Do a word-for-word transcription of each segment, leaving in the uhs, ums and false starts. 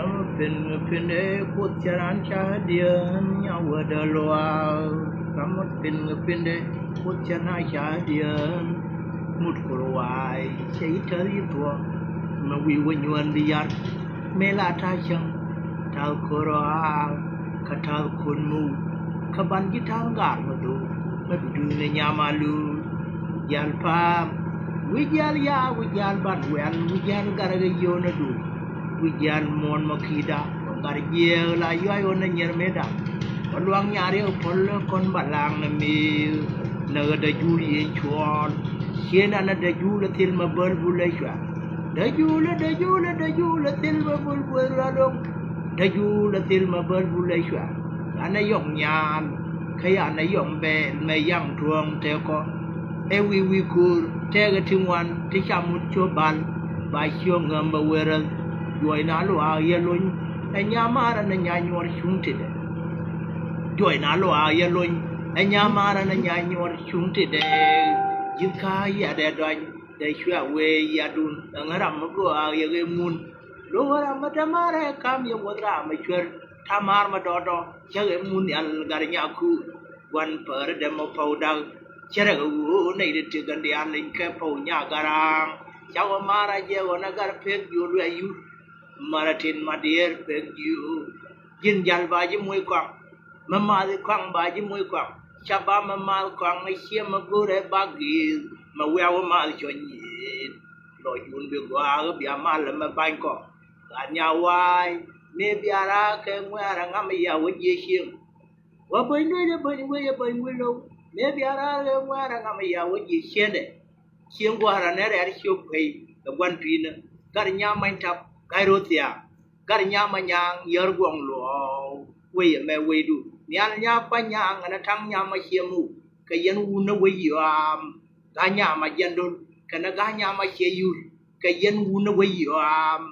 Ram pin pinde kuth ca ran ca diɛn nya wä dä luaak. Ram pin pinde kuth ca na ca diɛn mut kur waay cɛ yi täth yi thuɔ. Mɛ wi̱i̱ wä nyuɔn bi yar mɛ la ta̱a̱ cäŋ ta̱a̱ kor aa kä ta̱a̱ kun muk kä ban ji̱ ta̱a̱ ŋaar mɛ dhok mɛ bi duun ni nyam a luut. Wi̱i̱ jial paam wi̱i̱ jial yaa wi̱i̱ jial ban wiɛl wi̱i̱ jial garɛ kɛ yio̱o̱n a duut. Wi̱i̱ jial muɔ̱ɔ̱n mɔ ki̱i̱da ŋa̱r jiɛɛk la yuay ɣän a nyier mëëda. Kɔ luaŋ nyaar yɛ kɛ puɔl kɔn ba laŋ ni mi̱i̱k ni ɣä dee juul yiëë cuɔɔl. Cieen an a dee juul a thil ma bäl bul a cua. Dee juul a dee juul a dee juul a thil ma bäl bul a loŋ. Dee juul a thil ma bäl bul a cua. An a yɔŋ nyaan kä yan a yɔŋ bɛɛl mɛ yaŋ tuɔ̱ɔ̱ŋ tëë kɔ. Ɛ wi̱i̱ wi̱i̱ ko̱o̱r tëëkɛ ti ŋuan ti ca mut cop bal ba ciök ŋäm bä wee räth. Juɔc na luaak yɛ lony ɛ nyamaarä ni nya nyuɔr cuŋ ti dɛ. Juɔc na luaak yɛ lony ɛ nyamaarä ni nya nyuɔr cuŋ ti dɛ. Ji̱th ka̱a̱c yɛ dɛ dɔany dɛ cuɛ a wee yɛ dun ɛŋä ram mi gɔaa yɛ ɣee mun. Lo̱k ɣä ram mi dämaarä ɛ kam yɛ wuɔth ram mi cuer ta̱maar mi dɔɔdɔɔ cä ɣee mun nhial gat nya kuur. Gua̱n päärä dee mɔ päw da̱k. Cärɛ kɛ ɣöö nɛy ti ti gän diaal leny kɛ päw nya garaŋ. Ca wä ma̱a̱r a jɛ ɣɔn a gar pek jiöl wi̱i̱ a yur. Ma̱a̱r a tin ma diɛɛr pek jiöl. Ji̱n jal ba ji̱ moc kɔaŋ. Mɛ maath i̱ kɔaŋ ba ji̱ moc kɔaŋ. Ca ba mɛ maath kɔaŋ i̱ ciɛ mɛ go̱rɛ bak gi̱i̱th mɛ wiaw i̱ maath cɔ nyieth. Lɔ jun bi gɔaa i̱ bia mal mɛ bany kɔ. Gat nya wa̱a̱y mëë bia raak kɛ ŋuɛ̈ɛ̈r aŋa mɛ ya wä jiɛ cieŋ. Wä bäny luec ɛ bäny wec ɛ bäny wi̱i̱ lo̱w. Mëë bia raar ɣee ŋuɛ̈ɛ̈r ɛ ŋam ɛ ya wä ji̱ ciendɛ. Cieŋ gua̱a̱r anɛ rɛ̈ɛ̈r ciök pei ɛ gua̱n pi̱i̱nä. Gat nyaam many tap ga̱c ro̱th thiaak. Gat nyaam a nyaaŋ yär guɔ̱ŋ luɔ̱ɔ̱w. Wec ɛmɛ wecdu nhial nyaak kua̱c nyaaŋ ɛn ɛ ta̱ŋ nyaam a cie muk. Kɛ yɛn wun ɛ wec yɔaam. Ga̱c nyaam a jiɛn do̱l kɛnɛ ga̱c nyaam a cie yur. Kɛ yɛn wun ɛ wec yɔaam.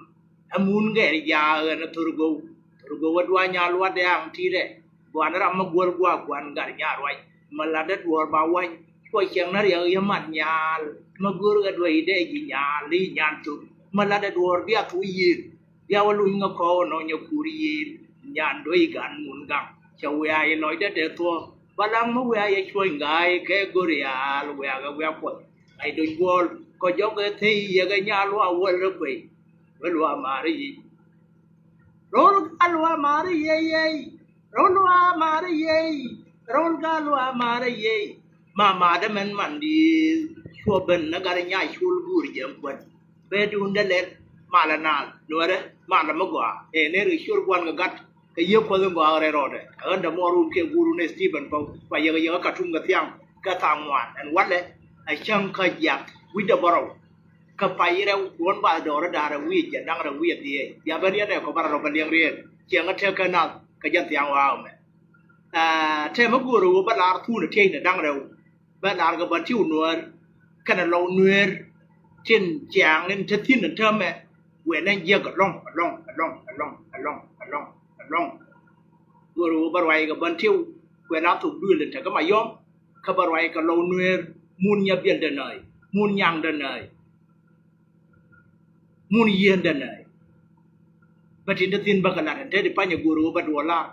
Ɛ mun gɛr jaak ɛn ɛ thor go̱w. Thor go̱w ɛ dua̱ny a lua̱t dɛ aŋ ti̱i̱t ɛ. Gua̱n ram mi guäl gua̱a̱k gua̱n gat nyaar ruac. Mi latdä duɔ̱ɔ̱r ba wa̱ny cuɔ ciɛŋ ni riɛk yä mat nyaal. Mi go̱o̱r ɣä duäc dee ji̱ nyaal i̱ nyan thok. Mi latdä duɔ̱ɔ̱r bia thuc yiëëk. Bia wä luny ŋä kɔɔk nɔ nyɛ kuur yiëël. Nyan duäc i̱ gan mun gaŋ cɛ wiaa i̱ lɔcdä dee thuɔ̱ɔ̱k. Ba laŋ mi wiaa yɛ cuɔ̱ny ga̱a̱c kɛ go̱r yaal wiaa kɛ wiaa puɔth. Ŋa̱c duny guɔ̱ɔ̱l kɔ jɔk ɛ thëi yɛ kɛ nyaal luaa wäl rɛ kuey. Wä luaa ma̱a̱ri yic. Rol gal wa mari yey yey. Rol wa mari yey. Rol gal wa mari yey. Ma ma de men man di. Cuɔ ben na gal nya cul gur jem kwen. Be dun de len. Mala na nuere mala mo gwa. E ne ri cul gwan ga gat. Ke ye ko den gwa re rode. Anda mo run ke guru ne Stephen ko. Kwa yega yega katum ga thiang. Ka tha ngwan. En wale. A chang ka yak. Wi de boro. Kä pay rɛw duɔ̱n ba dɔɔr da̱a̱r rɛw wi̱i̱ jɛ da̱ŋ rɛw wi̱i̱ dhiee ya ben yɛn ɛ kɔ bara rɔ bɛ liɛŋ riee. Ciɛŋ ɛ tɛk kɛ nath kɛ jɛn thiaŋ wa̱a̱ mɛ. Aa, tɛmɛ go̱o̱r ɛ ɣöö bä la̱r thuun ɛ tiɛcnɛ da̱ŋ rɛw. Bä la̱r kɛ bän ti wä nuäär kɛnɛ lɔw nuëër. Tin ciaŋ in te thi̱n in täämɛ. Wëë nɛn jiäk ɛlɔ̱ŋ ɛlɔ̱ŋ ɛlɔ̱ŋ ɛlɔ̱ŋ ɛlɔ̱ŋ ɛlɔ̱ŋ ɛlɔ̱ŋ. Go̱o̱r ɛ ɣöö bä ruac kɛ bän ti wä kuɛ la thok duëël in te kä ma yɔ̱m. Kä bä ruac kɛ lɔw nuëër. Mun nya biɛl dɛ nääc. Mun nyaŋ dɛ nääc. Mun yieen dɛ nɛ. Bä tin te thi̱n bä kɛ lat ɛn te di pany ɛ go̱o̱r ɣöö bä duɔl lar.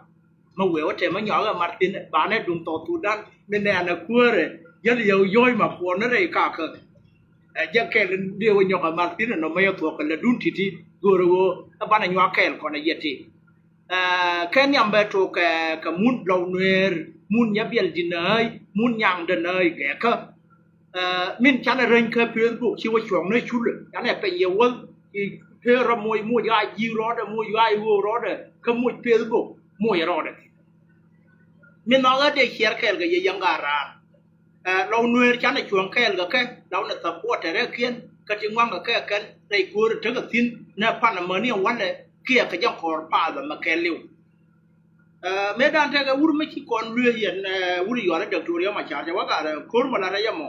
Mä wëë wä tɛmɛ nyɔak ɛ mar thi̱n banɛ duŋ thɔɔk Thudan mi nɛɛn ɛ kuäärɛ. Jäl yɛ yɔ̱ɔ̱c ma kuɔn ni rɛy kakä. Ɛ jɛ kɛl in dee wä nyɔk ɛ mar thi̱n ɛnɔ mä yɛ thuɔ̱k kɛ lɛ dun ti̱ti̱ go̱o̱r ɣöö ɛ banɛ nyuak kɛɛl kɔn ɛ yɛ ti. Ɛ kɛ nhiam bɛ tok kɛ kɛ mun lɔw nuëër. Mun nya biɛl di nääc. Mun nyaŋ dɛ nääc gɛɛkä. Ɛ min canɛ reny kä Facebook ci wä cuɔ̱ŋ ni culɛ canɛ peny yɛ wäl. Ci pee rɔ moc moc a ji̱ rɔɔdɛ moc a i̱ ɣöö rɔɔdɛ kä moc Facebook moc rɔɔdɛ. Min nhɔakä dee ciɛɛr kɛɛl kɛ yɛ yäŋ gaa raan. Ɛ lɔw nuëër canɛ cuɔ̱ŋ kɛɛl kɛ kɛ lɔw nɛ thäp kuɔtɛrɛ kiɛn kä ti ŋua̱ŋ kɛ kɛ kɛn rɛy kuäär tekɛ thi̱n nɛ pan amäni ɛ wa̱lɛ kiɛ kɛ jɛ kɔɔr paath ɛmɛ kɛɛliw. Ɛ mëë dan tekɛ wur mi ci kɔn luee yɛn ɛ wur yual ɛ Dɔktor Riɛk Macar cɛ wä gat ɛ ko̱r mɔ lat ɛ yɛ mɔ.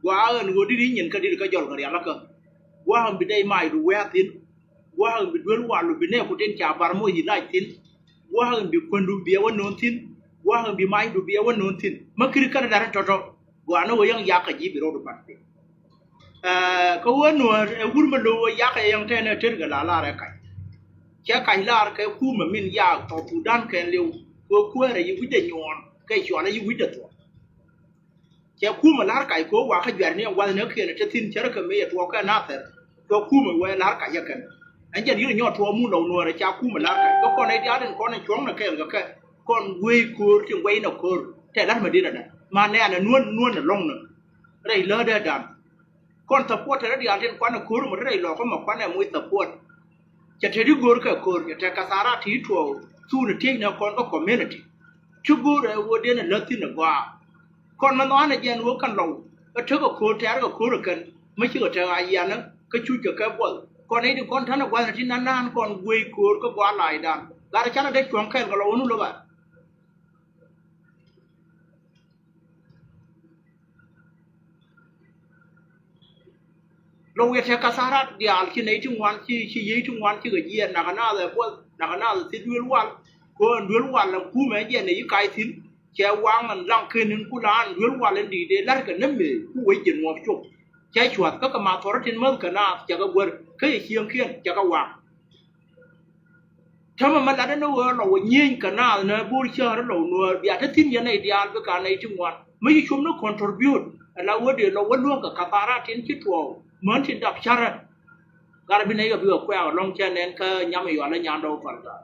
Gua̱a̱ ɣän ɣöö di̱t i̱ nyin kä di̱t kä jɔl kɛ rialikä. Gua̱a̱ ɣän bi dɛy macdu wɛ̈ɛ̈ thi̱n. Gua̱a̱ ɣän bi duel waldu bi nɛɛku tin ca bar moc i̱ lac thi̱n. Gua̱a̱ ɣän bi kuändu bi ɛ wä no̱o̱n thi̱n. Gua̱a̱ ɣän bi macdu bi ɛ wä no̱o̱n thi̱n mä kiri kärɛ lat in tɔ̱tɔ̱. Gua̱a̱ ni ɣöö yäŋ yakä ji̱ bi rɔɔdu pat piny. Ɛ kä wä nuäär ɛ wur mi lo̱w ɛ yak ɛ yɛŋ tɛn ɛ tet kɛ la lar ɛ kac. Cɛ kac lar kɛ kumɛ min yaak South Sudan kɛɛliw, kɛ kuäärɛ yi wi̱cdɛ nyuɔɔn kɛ cualɛ yi wi̱cdɛ thuɔ̱k. Cɛ kumɛ la̱r kac kɛ wakä juɛ̈r ni ɛn gua̱thni kiɛn te thi̱n cärä kɛ mëë yɛ tuɔɔk kɛ Nathɛr. Kɛ kumɛ wee la̱r kac ɛ kɛn. Ɛn jɛn yir nyɔɔt tuɔɔk mun Lɔw Nuäärä ca kumɛ la̱r kac kɛ kɔn ɛ diaal in kɔn in cuɔ̱ŋnɛ kɛɛl kɛ kɛ. Kɔn guey ko̱o̱r tin guey nɛ ko̱o̱r tɛ la̱r mɛ di̱t ɛnɛ ma nɛɛnɛ nuɔ̱n nuɔ̱n ɛlɔ̱ŋnɛ. Rɛy läätdɛ dan. Kɔn support tɛrɛ diaal tin kuanɛ ko̱r mɔ te rɛy lɔkä mɔ kuanɛ moc support. Cɛ te ti go̱o̱r kɛ ko̱r cɛ te kathara ti tuɔɔk thun tiecnɛ kɔn kä community. Ti go̱o̱r ɛ ɣöö den ɛ läthin ɛ gɔaa. Kɔn mɛ nhɔanɛ jɛn ɣöö kɛn Lɔw ɛ tekɛ ko̱r tɛ̈r kɛ ko̱r ɛ kɛn mi cikɛ te a yianä kä cuc kɛ kɛ buɔth kɔn i̱ ti kɔn ta̱nɛ gua̱thni ti nan naan kɔn guey ko̱r kä gɔaa la̱a̱cdan. Gat ɛ canɛ dee cuɔ̱ŋ kɛl kɛ Lɔw ɣän wä lo̱k a. Lɔw yɛ tɛ kathara diaal ci nɛy ti ŋuan ci ci yiey ti ŋuan cikɛ jiɛɛn nakä naath ɛ buɔth nakä naath ɛ thil duel wal. Kɛ ɣän duel wal ɛn kumɛ jɛ nɛy ci kac thi̱n. Cɛ waŋ ɛn laŋ ken in ku la an duel wal in di̱i̱t dee la̱rkɛ ni mëë ku wec jɛ nuɔɔk cop. Cɛ cua̱th kä kɛ ma thɔr tin mäth kɛ naath cɛ kɛ guär kä yɛ cieŋkiɛn cɛ kɛ waŋ. Tämɛ mɛ latdä ni ɣöö Lɔw ɛ nyieny kɛ naath ni bo̱o̱r cäär Lɔw Nuäär bia te thi̱n yɛn nɛy diaal bikɛ a nɛy ti ŋuan mi ci cum ni contribute. Ɛ la ɣöö dee Lɔw ɛ luäk kɛ kathara tin ci tuɔɔk män tin dap cärä. Gat bi nɛy kɛ bikɛ kuɛ̈ɛ̈k ɛlɔ̱ŋ cä nɛn kä nyam ɛ yual ɛ nyandɔw päl gat.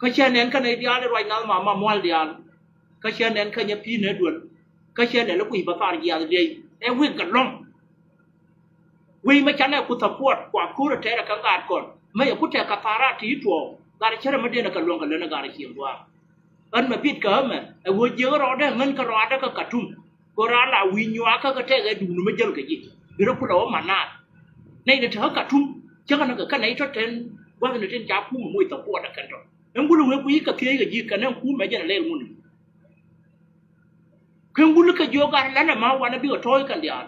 Kä cä nɛn kä nɛy diaal i̱ ruac nath ma ma mual diaal. Kä cä nɛn kä nyɛ pi̱i̱n ɛ duel. Kä cä lɛl i̱ kui̱ bä thar jiath liey ɛ wek kɛ lɔ̱ŋ. Wec mɛ canɛ ku support kua ko̱r ɛ tɛɛrɛ kɛ gaat kɔn mɛ yɛ ku tɛk kathara ti tuɔɔk. Gat cärɛ mɛ den ɛ kɛ luäŋ kɛ lön ɛ gat ɛ cieŋ gua̱a̱r. Ɣän mɛ bit kɛ ɣä mɛ ɛ ɣöö jiäk rɔɔdɛ ŋän kä rɔɔdɛ kä Katum. Kɛ rɔɔd la wi̱i̱ nyuaakä kä tɛk ɛ duundä mɛ jäl kɛ ji̱ bi rɔ kulɛ wä man naath. Nɛy ni te kä Katum cäŋ ni kɛ kä nɛy tɔ̱ ten gua̱thni tin ca kumɛ moc support ɛ kɛn tɔ̱. Ɛn gul wee kui̱ kɛ thiec kɛ ji̱ kɛn ɛn kumɛ jɛn ɛ lɛl ŋun. Kä ŋul kɛ jiök gat lɛn ɛmɛ wanɛ bikɛ tɔ̱ɔ̱c kɛn diaal.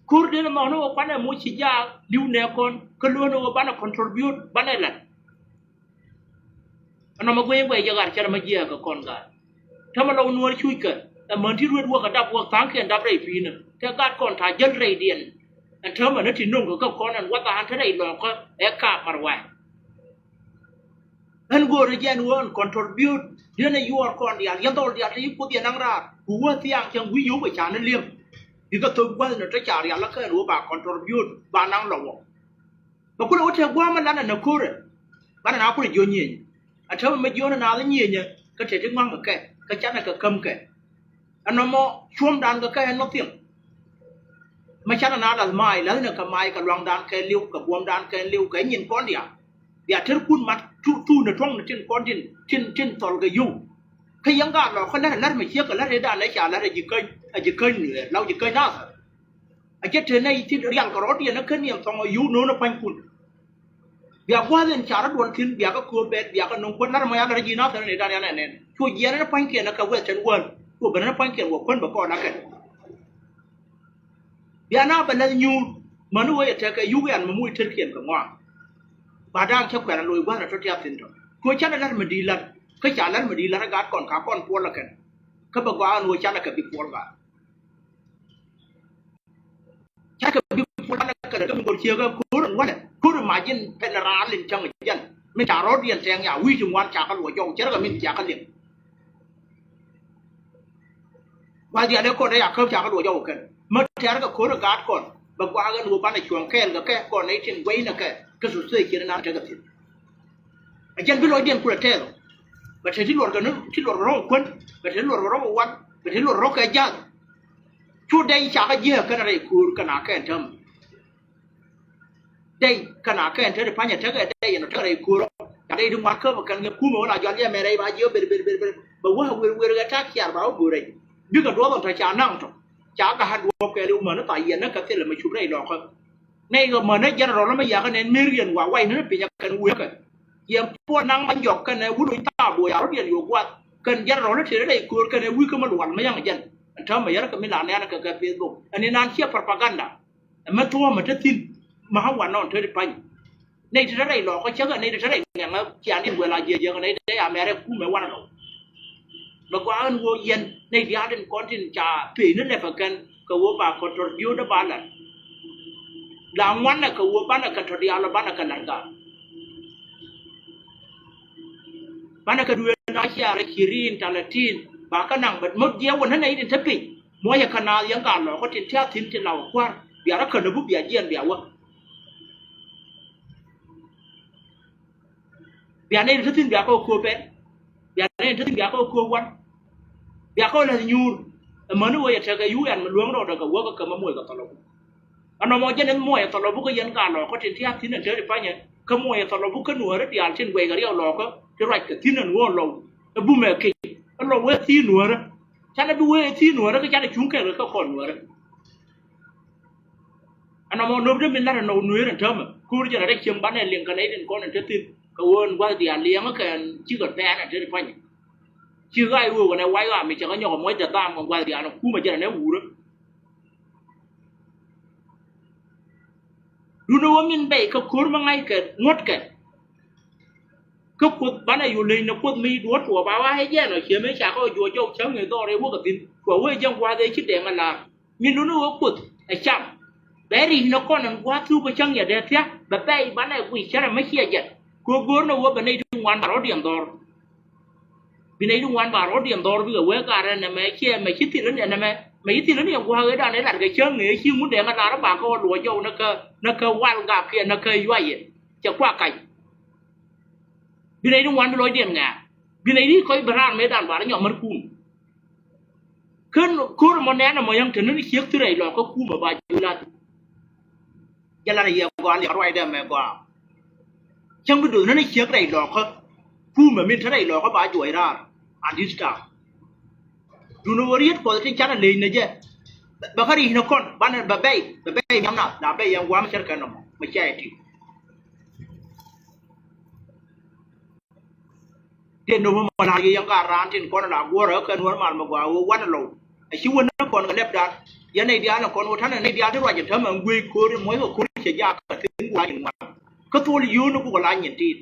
Ko̱r den ɛmɛ ɣän ɛ wä kuanɛ moc ci jaak li̱w nɛ kɔn kä lo̱n ɛ wä banɛ contribute banɛ lɛn. Ɛnɔmɔ guiy guɛy jɛ gat cɛn ɛmɛ jiääk kɛ kɔn gat. Tämɛ Lɔw Nuäär cuc kɛ ɛmän ti ruet wäk ɛ dap wäk tha̱a̱ŋkiɛn dap rɛy pi̱i̱nä kɛ gat kɔn ta̱a̱ jäl rɛydiɛn. Ɛn täämɛ ni ti no̱ŋ kɛ kä kɔn ɛn wath an te rɛy lɔɔkä ɛ kaak mat wa̱a̱. Ɣän göörä jɛn ɣöö ɛn contribute diɛn ɛ yuɔɔr kɔn diaal yɛn dhɔl diaal te yi Kuoth yɛn naŋ raar ku wä thiaŋ cäŋ wi̱i̱ yio̱w kɛ ca ni li̱em. Bikɛ thok gua̱thni te ca rial kä ɛn ɣöö ba contribute ba naŋ lɔ wä. Bɛ kulɛ wä te gua̱a̱mä lanɛ nɛ ko̱rɛ banɛ na kulɛ jiɔ nyieny. Ɛ täämɛ mɛ jiɔnɛ naath nyieenyɛ kä te ti ŋua̱ŋ kɛ kɛ kä canɛ kɛ käm kɛ. Ɛnɔmɔ cuɔ̱mdan kɛ kɛ ɛ nothing. Mɛ canɛ na lath ma̱a̱c la̱thnɛ kɛ ma̱a̱c kɛ luaŋdan kɛ li̱w kɛ buɔ̱mdan kɛ li̱w kɛ nyin kɔn diaal. Bia tɛrkun mat thu- thuunɛ tuɔ̱ŋni tin kɔn tin tin tin thɔl kɛ yio̱w. Kä yɛn gaat lɔ kä lät ɛ lät mɛ ciek kɛ lät ëëdan ɛ ca lät ɛ ji̱ käny ɛ ji̱ käny nuëër law ji̱ käny nathɛr. A cɛ te nɛy thil rial kɛ rɔɔdiɛn ɛ kä niɛm thɔŋ ɛ yio̱w no̱o̱n ɛ pa̱nykun. Bia gua̱a̱th in ca rɔ̱ duɔl thi̱n bia kä kööp bɛt bia kä no̱ŋ kuäär lar mɔ ya lar ji̱ nathɛr ni dan yan ɛnɛn cu jiɛn ɛn pa̱nykiɛn ɛ kɛ wɛth tɛn wäl cu ben ɛn pa̱nykiɛn wä kuän bɛ kɔɔl akɛn. Bia na bɛ lɛth nyuur mäni wee yɛ tɛkɛ yuk yan mɛ muc tërkiɛn kɛ ŋɔak. Ba da̱a̱ŋ cä kuɛn a loc gua̱a̱th in a tɔ̱ tiath thi̱n tɔ cu canɛ lar mɛ di̱i̱t lar kä ca lar mɛ di̱i̱t lar ɛ gaat kɔn ka kɔn puɔl akɛn. Kä bɛ gɔaa ɛn wee canɛ kɛ bi puɔl gaat. Cakɛ bi puɔl wanɛ kɛ lɛ kä mi gɔl ciek ɛ ko̱r in wanɛ ko̱r in ma ji̱n pɛn raal in cäŋ jɛn. Min ca rɔɔdiɛn tɛŋ ya wi̱i̱ ti ŋuan ca kä luɔc jɔw cɛ rɛ kɛ min ca kä liŋ. Gua̱th diaal ɛ kɔn ɛ ya käp ca kä luɔc jɔw kɛn. Mä tɛ̈r kɛ ko̱r in gaat kɔn bɛ gua̱a̱k ɛn ɣöö banɛ cuɔ̱ŋ kɛɛl kɛ kɛ kɔn ɛ tin guɛy nɛ kɛ kä society ciet in an tekɛ thi̱n. A jɛn bi lɔcdiɛn kulɛ tɛɛth. Bɛ te ti luɔr kɛ ni ti luɔr kɛ rɔ̱k kuän bɛ te ti luɔr kɛ rɔ̱k wan bɛ te ti luɔr rɔ̱k kɛ ja̱th. Cu dɛy ca kä jiääk kɛn rɛy ko̱o̱r kɛn a kɛn täm. Dɛy kɛn a kɛn te ti pa̱nyɛ tekɛ dɛy ɛn ɔ tekɛ rɛy ko̱o̱r ɔ ca dɛy ti ŋuan käp kɛn ŋɛ kumɛ wä la jɔal yɛ mɛ rɛy ba jiɛ ber ber ber ber. Bɛ wä wer wer kɛ tak ciar ba wä go̱o̱r rɛy bikɛ duɔth ɔn tɔ ca naŋ tɔ. Ca ga̱ ha duɔp kɛɛl iwä män i̱ thac yɛn ni kɛ thilɛ mɛ cup rɛy lɔkä. Nɛy kɛ män ni jɛn rɔl mɛ yakɛ nɛn mer yɛn wa wac ni piny akɛn wekɛ. Yɛn puɔl naŋ ma jɔk kɛnɛ wut wec thaap wec a rɔ̱diɛn yo̱o̱k guath kɛn jɛn rɔl i̱ tëë rɛy köör kɛnɛ wi̱i̱ kä mi lual mɛ yaŋ jɛn. Ɛn täämɛ yɛn rɛ kɛ mi la nɛɛn kɛ kɛ Facebook ɛn inan ciɛ propaganda. Ɛmɛ thuɔ̱ɔ̱mɛ te thi̱n. Ma̱ ɣän wanɔ te ti pa̱ny. Nɛy ti te rɛy lɔɔkä cäkä nɛy ti te rɛy ŋɛŋä cian in guɛl a jiɛc jiɛk nɛy ti te ya mɛrɛ kumɛ wanɛ lɔw. Bɛ gɔaa ɣän ɣöö yɛn nɛy diaal tin kɔn tin ca pey ni lɛpɛ kɛn kɛ ɣöö ba kɔn tɔr diöödä ba la̱t. la ŋuanɛ kɛ wä banɛ kɛ tɔ diaal banɛ kɛ la̱t gaa. Banɛ kɛ duëë na ciaarɛ cirin talatin ba kä naŋ bɛ mot jiɛ wä nä nɛy tin te piny. Muɔcɛ kɛ naath yɛn gaa lɔɔkä tin tiath thi̱n tin la wä kua̱r bia rɔ kän ɛ bu bia jiɛn bia wä. Bia nɛy tin te thi̱n bia kɛ wä kööp pɛn. Bia nɛy tin te thi̱n bia kɛ wä kööp wan. Bia kɛ wä la̱th nyuur. Ɛ mäni wä yɛ tekɛ yu ɛn mi luäŋ rɔɔdɛ kɛ wäkä kɛ mɛ muɔc kɛ thɔlɔ ku. Ɛnɔmɔ jɛn in muɔyɛ thɔlɔ buk kä yɛn ka lɔɔkä tin ti a thi̱n ɛn te ti panyɛ. Kä muɔyɛ thɔlɔ buk kä nuäärä diaal tin guɛy kɛ riɛw lɔɔkä ti ruac kɛ thi̱n ɛn ɣöö lɔw ɛ bumɛ kec. Ɛ lɔw wee thi̱n nuäärä. Canɛ bi wee thi̱n nuäärä kä canɛ cuŋ kɛɛl kɛ kä kɔn nuäärä. Ɛnɔmɔ nöpdä min lat ɛnɔ nuëër ɛn täämɛ ko̱r jɛn a rɛc cieŋ banɛ liŋ kɛ nɛy tin kɔn ɛn te thi̱n kɛ ɣöö ɛn gua̱th diaal liɛŋä kɛ ɛn cikɛ pɛɛn ɛn te ti panyɛ. Ci ɣa̱c ɣöö kɛ nɛ wac ɣaam mi cɛ kɛ nyɔk ɛ muɔcdɛ dham kɛ gua̱th diaal ɛn kumɛ jɛn ɛ nɛ wurä. Duundɛ wä min bɛy kä ko̱r mi ŋa̱ckɛ ŋuɔ̱tkɛ. Kä Kuoth banɛ yu leny ni Kuoth mi duɔ̱ɔ̱r tuɔɔk ba wa ɛ jɛn ɔ ciɛ mëë ca kä juɔc jɔw cäŋ ëë dhɔr ëë wäkɛ thi̱n. Kua wee jɛn gua̱a̱th ëë ci dɛŋ a la̱r. Min duundɛ wä Kuoth ɛ cam. Bɛ ri̱c ni kɔn ɛn gua̱a̱th thuk kä cäŋ yɛ dee thia̱k bɛ bɛy banɛ guic cärɛ mi ciɛ jɛn. Kɛ ɣöö go̱o̱r ni wä bɛ nɛy ti ŋuan ba rɔ̱diɛn dhɔr. Bi nɛy ti ŋuan ba rɔ̱diɛn dhɔr bikɛ wee gat ɛn ɛmɛ ciɛ mɛ ci thil ɛn ɛmɛ mɛ ci thil ɛn yɛn gua̱a̱k ëëdan ëë lat kɛ cäŋ ëë ci ŋun dɛŋ ɛ lar ɛ ba kä wä luɔc jɔw näkä näkä wal gap kiɛ näkä yuayɛ. Cɛ kuak kac. Bi nɛy ti ŋuan bi lɔcdiɛn ŋɛ̈ɛ̈. Bi nɛy ti kɔc bi raar mëëdan ba rɔ nyɔk mär kum. Kän ko̱r ɛmɔ nɛn ɛmɔ yäŋ te ni ni ciek thi rɛy lɔɔkä kumɛ ba juɔc la̱th. Jɛ lat a yɛ gɔaa liak ruacdɛ mɛ gɔaa. Cäŋ bi do̱th ni ni ciek rɛy lɔɔkä kumɛ min te rɛy lɔɔkä ba juɔc raar. An di̱t ta̱a̱. Duundɛ wä riet Kuɔth tin canɛ leny ni jɛ. Bɛ kä ri̱c ni kɔn banɛ bɛ bɛy bɛ bɛy miam nath la bɛy yɛn gua̱a̱m cärkɛ nɔmɔ mɛ cia yɛ ti. Tëë nöpä mɔ la̱r yɛ yɛn ka raan tin kɔn la guɔ̱rä kä nuɔ̱r mal mɛ gɔaa ɣöö wanɛ lɔw. A ci wän ni kɔn kɛ lɛpdan. Yɛn nɛy diaal ni kɔn ɣöö ta̱nɛ nɛy diaal ti ruac in täämɛ in guic ko̱r in muɔ̱c kɛ ko̱r cɛ jaak kɛ thi̱n gua̱a̱c in ŋuan. Kä thuɔl yio̱o̱n ni kukɛ la nyin tiit.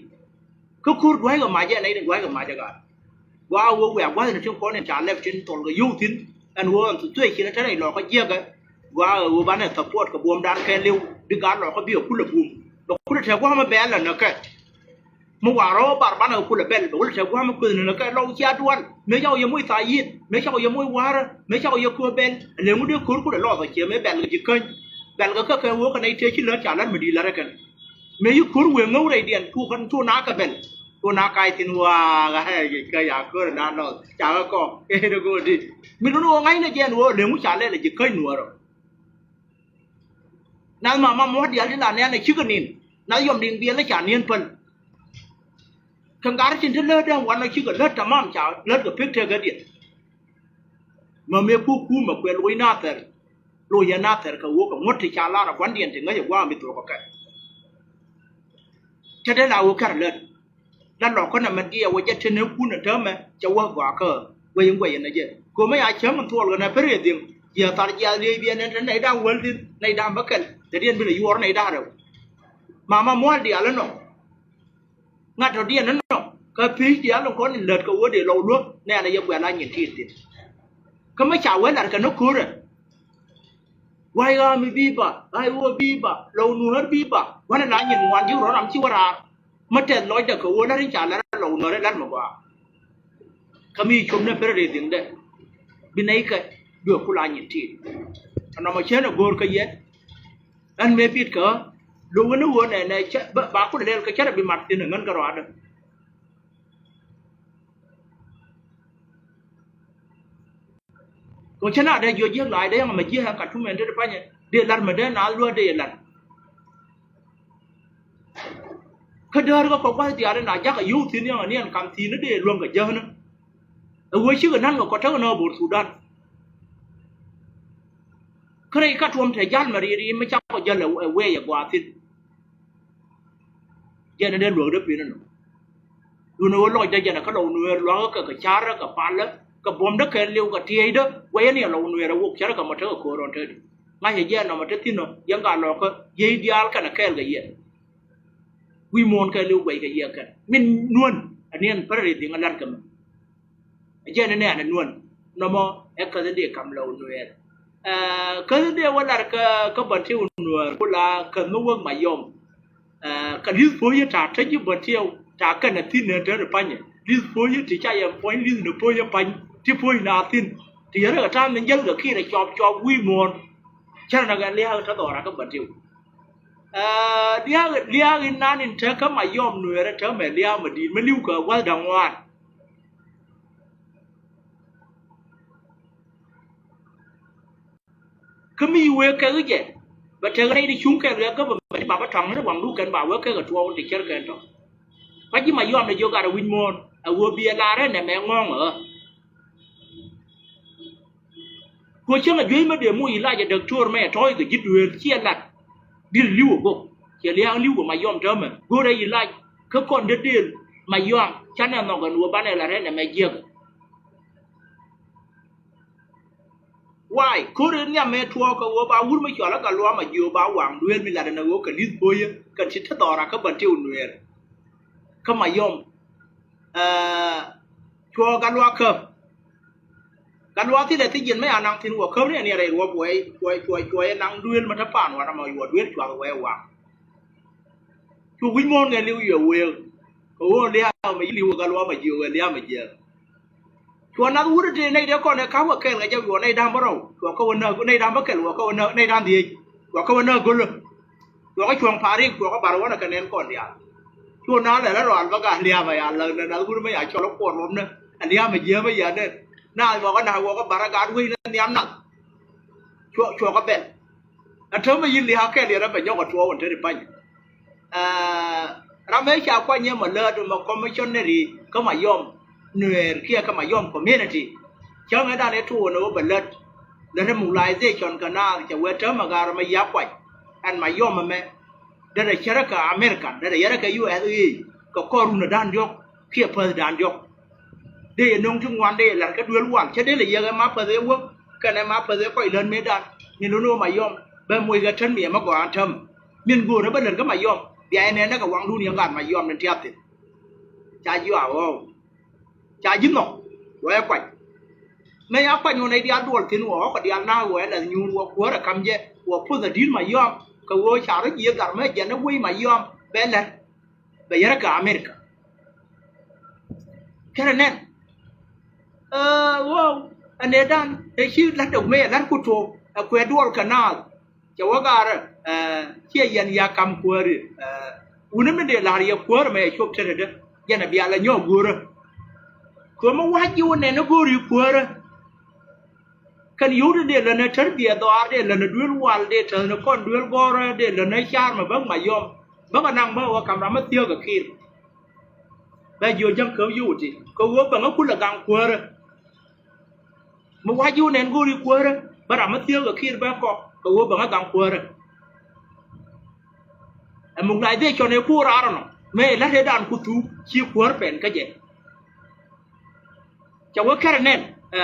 Kä ko̱r dua̱ckɛ mac ɛ nɛy tin dua̱ckɛ mac ɛ gaat. Gɔaa ɣöö wiaa gua̱thni tin kɔn in ca lɛp tin thɔl kɛ yio̱w thi̱n. Ɛn ɣöö ɛn thuec cin ɛ te rɛy lɔɔkä jiäkä. Gɔaa ɣöö banɛ support kɛ buɔ̱mdan kɛɛliw bi gaat lɔɔkä bi ɛ kulɛ bum. Bɛ kulɛ te gua̱a̱m ɛ bɛɛl ɛ näkɛ. Mi wa̱a̱ rɔ̱ bar banɛ kɛ kulɛ bɛl bɛ wä lɛ tɛk gua̱a̱m mi kueth ni ni kɛ lɔw cia dual. Mëë cakɔ yɛ moc tha̱a̱c yi̱n mëë cakɔ yɛ moc wa̱a̱rä mëë cakɔ yɛ köö bɛl. Ɛ lëŋ wä dee ko̱r kulɛ lɔɔth ɔ ciɛ mëë bɛl kɛ ji̱ käny. Bɛl kɛ kä kɛ wee kɛ nɛy tëë ci lät ca lät mi di̱i̱t lät rɛ kɛn. Mëë yi ko̱r wëë ŋäw rɛydiɛn cu kän cu naak kɛ bɛl. Cu naak kac thi̱n wa̱a̱ ɣä ɛ ji̱ käny a ko̱r ɛ naan lɔth ca ɣä kɔk. Ëë dee go̱o̱r di̱t mi lun ɣöö ŋa̱cnɛ jɛn ɣöö lëŋ wä ca lɛl ɛ ji̱ käny nuäärä. Nath mama muɔ̱t diaal ti la nɛn ɛ cikɛ nin. Nath yɔm diŋ biɛl ɛ ca niɛn päl. Kɛ ŋa̱r tin te lät dee wanɔ cikɛ lät tamam ca lät kɛ pek tëkädiɛn. Mä mëë kuk kumɛ kuɛ loc nathɛr. Loc yɛ nathɛr kɛ wok kɛ ŋuɔ̱t ti ca lar ɛ gua̱ndiɛn ti ŋäc ɛ gua̱a̱ mi thuɔ̱k kɛ kɛ. Te dee la wok kɛr lät. La lɔk kä nɛmɛ diɛɛk wä jɛ te ne kun ɛ täämɛ cɛ wä gɔaa kä guɛc in guɛc in ɛ jɛ. Ko̱mɛ ya cäŋ in thuɔl kɛ nɛ pär yɛ dhiŋ. Jiɛ thar jiath liey biɛ nɛn te nɛy da̱ŋ wäl thi̱n nɛy da̱ŋ bä kɛl te diɛn bilɛ yuɔr nɛy da̱ŋ rɛw. Mama mual diaal inɔ. Ŋa̱t tɔ̱diɛn inɔ kä pi̱c diaal in kɔn in lät kɛ wä dee lɔw luäk nɛɛn a yɛ guɛl a nyin ti̱i̱t thi̱n. Kä mi ca wee lat kɛ ni ko̱rɛ. Wa̱i̱ ɣa̱a̱mi bi̱i̱ ba, ɣa̱i̱ ɣöö bi̱i̱ ba, lɔw nuäär bi̱i̱ ba wanɛ la nyin ŋuan ji̱ rɔ̱ ram ci wä raar. Mi tɛth lɔcdɛ kɛ ɣöö lät in ca lät lɔw nuäär in lät mi gɔaa. Kä mi cop ni pär ri dhiŋdɛ bi nɛy kɛ duee kula nyin ti̱i̱t. Ɛnɔmɔ cän ɛ go̱o̱r kä yɛ. Ɛn mëë bit kä lo̱k ɣän ni ɣöö nɛnɛ ba kulɛ lɛl kɛ cärɛ bi mat thi̱n ɛ ŋän kɛ rɔaadä. Kɔ cä na dee jiɔ jiäk la̱a̱c dee yɛn ɛmɛ jiäk ɛn Katum ɛn te ti panyɛ dee la̱r mɛ dee naath luäk dee yɛ la̱r. Kä däär kä kɔ gua̱th diaal in la jakä yio̱w thi̱n yɛn ɛ ni ɛn kam thi̱n ni dee luäŋ kɛ jäkni. Ɛ wee cikɛ na̱n kɛ kɔ tekɛ nɔ bo̱r Thudan. Kä rɛy Katuɔm te ja̱l mɛ ri̱i̱t ri̱i̱t mi cakɔ jäl ɛ wee yɛ gua̱a̱th thi̱n. Jɛn in dee luäk dee pi̱n inɔ. Duundɛ ɣöö lɔcdä jɛn ɛ kä lɔw nuëër lua̱kä kɛ kɛ ca̱rä kɛ palä kɛ buɔ̱mdä kɛɛliw kɛ tiɛɛcdä guɛcä ni ɛ lɔw nuëër ɛ wok cärä kɛ mɔ tekɛ ko̱o̱r ɔn te di. Ŋa̱cä jɛn nɔmɔ te thi̱n ɔ yɛn ka lɔkä yiey diaal kɛnɛ kɛɛl kɛ yɛ. Wi̱i̱ muɔ̱ɔ̱n kɛɛliw guɛc kɛ yɛ kɛn min nuän ɛ ni ɛn pär ri dhiŋ ɛ la̱t kɛ mɛ. Ɛ jɛn ni nɛɛn ɛ nuän nɔmɔ ɛ käth in dee kam lɔw nuëër. Ɛ, kä dee wä lar kä, kä Bentiu Nuäär ku la kä mi wek Mayom. Ɛ, kä li̱th puɔ̱nyä ta̱a̱ te ji̱ Bentiu ta̱a̱ kɛn a thi̱n nɛ te ri panyɛ. Li̱th puɔ̱nyä ti ca yɛ puɔ̱ny li̱th ni puɔ̱nyä pany ti puɔ̱ny na thi̱n. Ti yɛn rɛ kɛ ta̱a̱ mi jäl kɛ kiɛ rɛ cɔp cɔp wi̱i̱ muɔ̱ɔ̱n. Cä rɛ na kɛ lia̱a̱ te dhɔra kä Bentiu. Ɛ, lia̱a̱, lia̱a̱ in nan in te kä Mayom Nuäärä te mɛ lia̱a̱ mɛ di̱i̱t mɛ li̱w kɛ wäth da̱ŋ ŋuan. Kä mi wee kɛ jɛ bɛ tek rɛy di cuŋ kɛn wee kä bɛ mɛ ba bä tɔŋ ni waŋdu kɛn ba wee kɛ kɛ tuɔɔk ti cär kɛn tɔ. Kua̱c ji̱ Mayom ni jiök gat a wi̱c muɔ̱ɔ̱n a wee bi ɛ lar rɛn nɛ mɛ ŋɔ̱ɔ̱ŋ ɛ. Kuɔ cäŋ a juey mä dee muc ilac a däktor mɛ tɔ̱ɔ̱c kɛ ji̱ duëël ciɛ lat. Dil li̱w a gok ciɛ lia̱a̱ŋ li̱w a Mayom täämɛ go̱rɛ ilac kä kɔn dee deel Mayom canɛ nhɔk ɛn wä banɛ la rɛn ɛmɛ jiäk. Why ko̱r in nhiam mëë tuɔɔk kɛ wä ba wur mi cɔal a Gatluak Majiök ba waŋ duëël mi lat ɛn a wä kɛ li̱th po̱yä kɛ ti te dhɔra kä Bentiu Nuäär. Kä Mayom, eh, cuɔ Gatluak käp. Gatluak thilɛ thi jiɛn mi a naŋ thi̱n wä käp ni ɛn yɛ rɛy ruɔp wɛy cuɔy cuɔy cuɔy ɛ naŋ duëël mi te paan wan ama yuɔ duëël cuath wɛy waŋ. Cu wi̱c muɔ̱ɔ̱n ŋɛn li̱w yɛ wëë kɛ ɣöö lia̱a̱ mɛ yi̱ li̱w Gatluak Majiök ɛ lia̱a̱ mɛ jiɛɛk. Cuɔ nath wut ti nɛy dee kɔn ɛ ka̱p kɛ kɛɛl kɛ jɛ cuɔ nɛy da̱ŋ bä rɔw cuɔ kä wä nääk nɛy da̱ŋ bä kɛl cuɔ kä wä nääk nɛy da̱ŋ dhiec cuɔ kä wä nääk go̱lä. Cuɔ kä cuɔ̱ŋ parik cuɔ kä bar wänä kɛ nɛn kɔn diaal. Cuɔ nath lɛ rɔ al bä gat lia̱a̱ mɛ ya läk nɛ nath wut mɛ ya cɔl kuɔr wä mnä. Ɛ lia̱a̱ mɛ jiäämä ya nɛn nath cuɔ kä nath cuɔ kä bar ɛ gat wec nɛ nhiam nath. Cuɔ cuɔ kä bɛl. Ɛ täämɛ yi̱n lia̱a̱ kɛl yɛn ɛ bɛ nyɔk ɛ tuɔɔk wän te ri pany. Ɛ, ram ëë ca kuany ɛ mɔ läät mɔ commissionary kä Mayom Nuɛɛr kiɛ kä Mayom community. Cäŋ ëëdan ëë tuɔɔk ni wä bɛ lät. Lät ɛ mobilization kɛ naath cɛ wee täämɛ gat ram ɛ yia̱a̱k kuany. Ɛn Mayom ɛmɛ derɛ cärä kɛ American derɛ yärä kɛ U S A kɛ kɔr runädan diɔ̱k kiɛ päthdan diɔ̱k. Dee yɛ no̱o̱ŋ ti ŋuan dee yɛ la̱r kä duel wal cä dee lɛ yɛk ɛ ma päth ëë wäk kɛnɛ ma päth ëë kɔc lät mëëdan. Ni lo̱n ɣöö Mayom bɛ moc kɛ tän miɛ mä gɔaa täämɛ. Min go̱o̱rä bä lät kä Mayom bia yɛ nɛn näkɛ waŋdun yɛ gat Mayom ni tiath thi̱n. Ca ji̱ a ɣɔw ca ji̱ nhɔk wɛ kuany. Mëë ya kuany wä nɛy diaal duɔl thi̱n wä ɣɔ̱kɛ diaal na̱a̱k wä ɛ lath nyuur wä kuäärä ka̱m jɛ wä puth ɛ di̱t Mayom kɛ ɣöö ca rɔ ji̱ ɛ gat mɛ jɛn ɛ wec Mayom bɛ lät. Bɛ yɛrɛ kɛ America. Kɛrɛ nɛn ɛ ɣöö ɛ nɛy dan ɛ ci la̱t dɔk mëë ɛ la̱t ku tuɔɔk ɛ kuɛ duɔl kɛ naath. Cɛ wä gaarä ɛ ciɛ yɛn ya kam kuääri ɛ wuni mi dee la̱r yɛ kuäärä mɛ ɛ cop tetedä. Jɛn ɛ bial ɛ nyɔk go̱o̱rä. Kɛ mi wa̱c ji̱ wä nɛn ɛ go̱o̱ri kuäärä. Kɛn yio̱w ti dee länɛ tärbiɛ dhɔaar dee länɛ duel wal dee täthni kɔn duel gɔ̱rä dee länɛ car mɛ bäk Mayom. Bäk anaŋ bä wä kam ram mi thiäk ɛ kir. Bɛ jiö jäŋ käp yio̱w ti kɛ ɣöö bäŋä kulɛ gaŋ kuäärä. Mi wa̱c yio̱w nɛn go̱o̱ri kuäärä bä ram mi thiäk ɛ kir bä kɔk kɛ ɣöö bäŋä gaŋ kuäärä. Ɛ mobilization ëë kuur raar ɛnɔ mëë la̱t ëëdan ku thuk ci kuäär pɛn kä jɛ. Cɛ wä kɛrɛ nɛn ɛ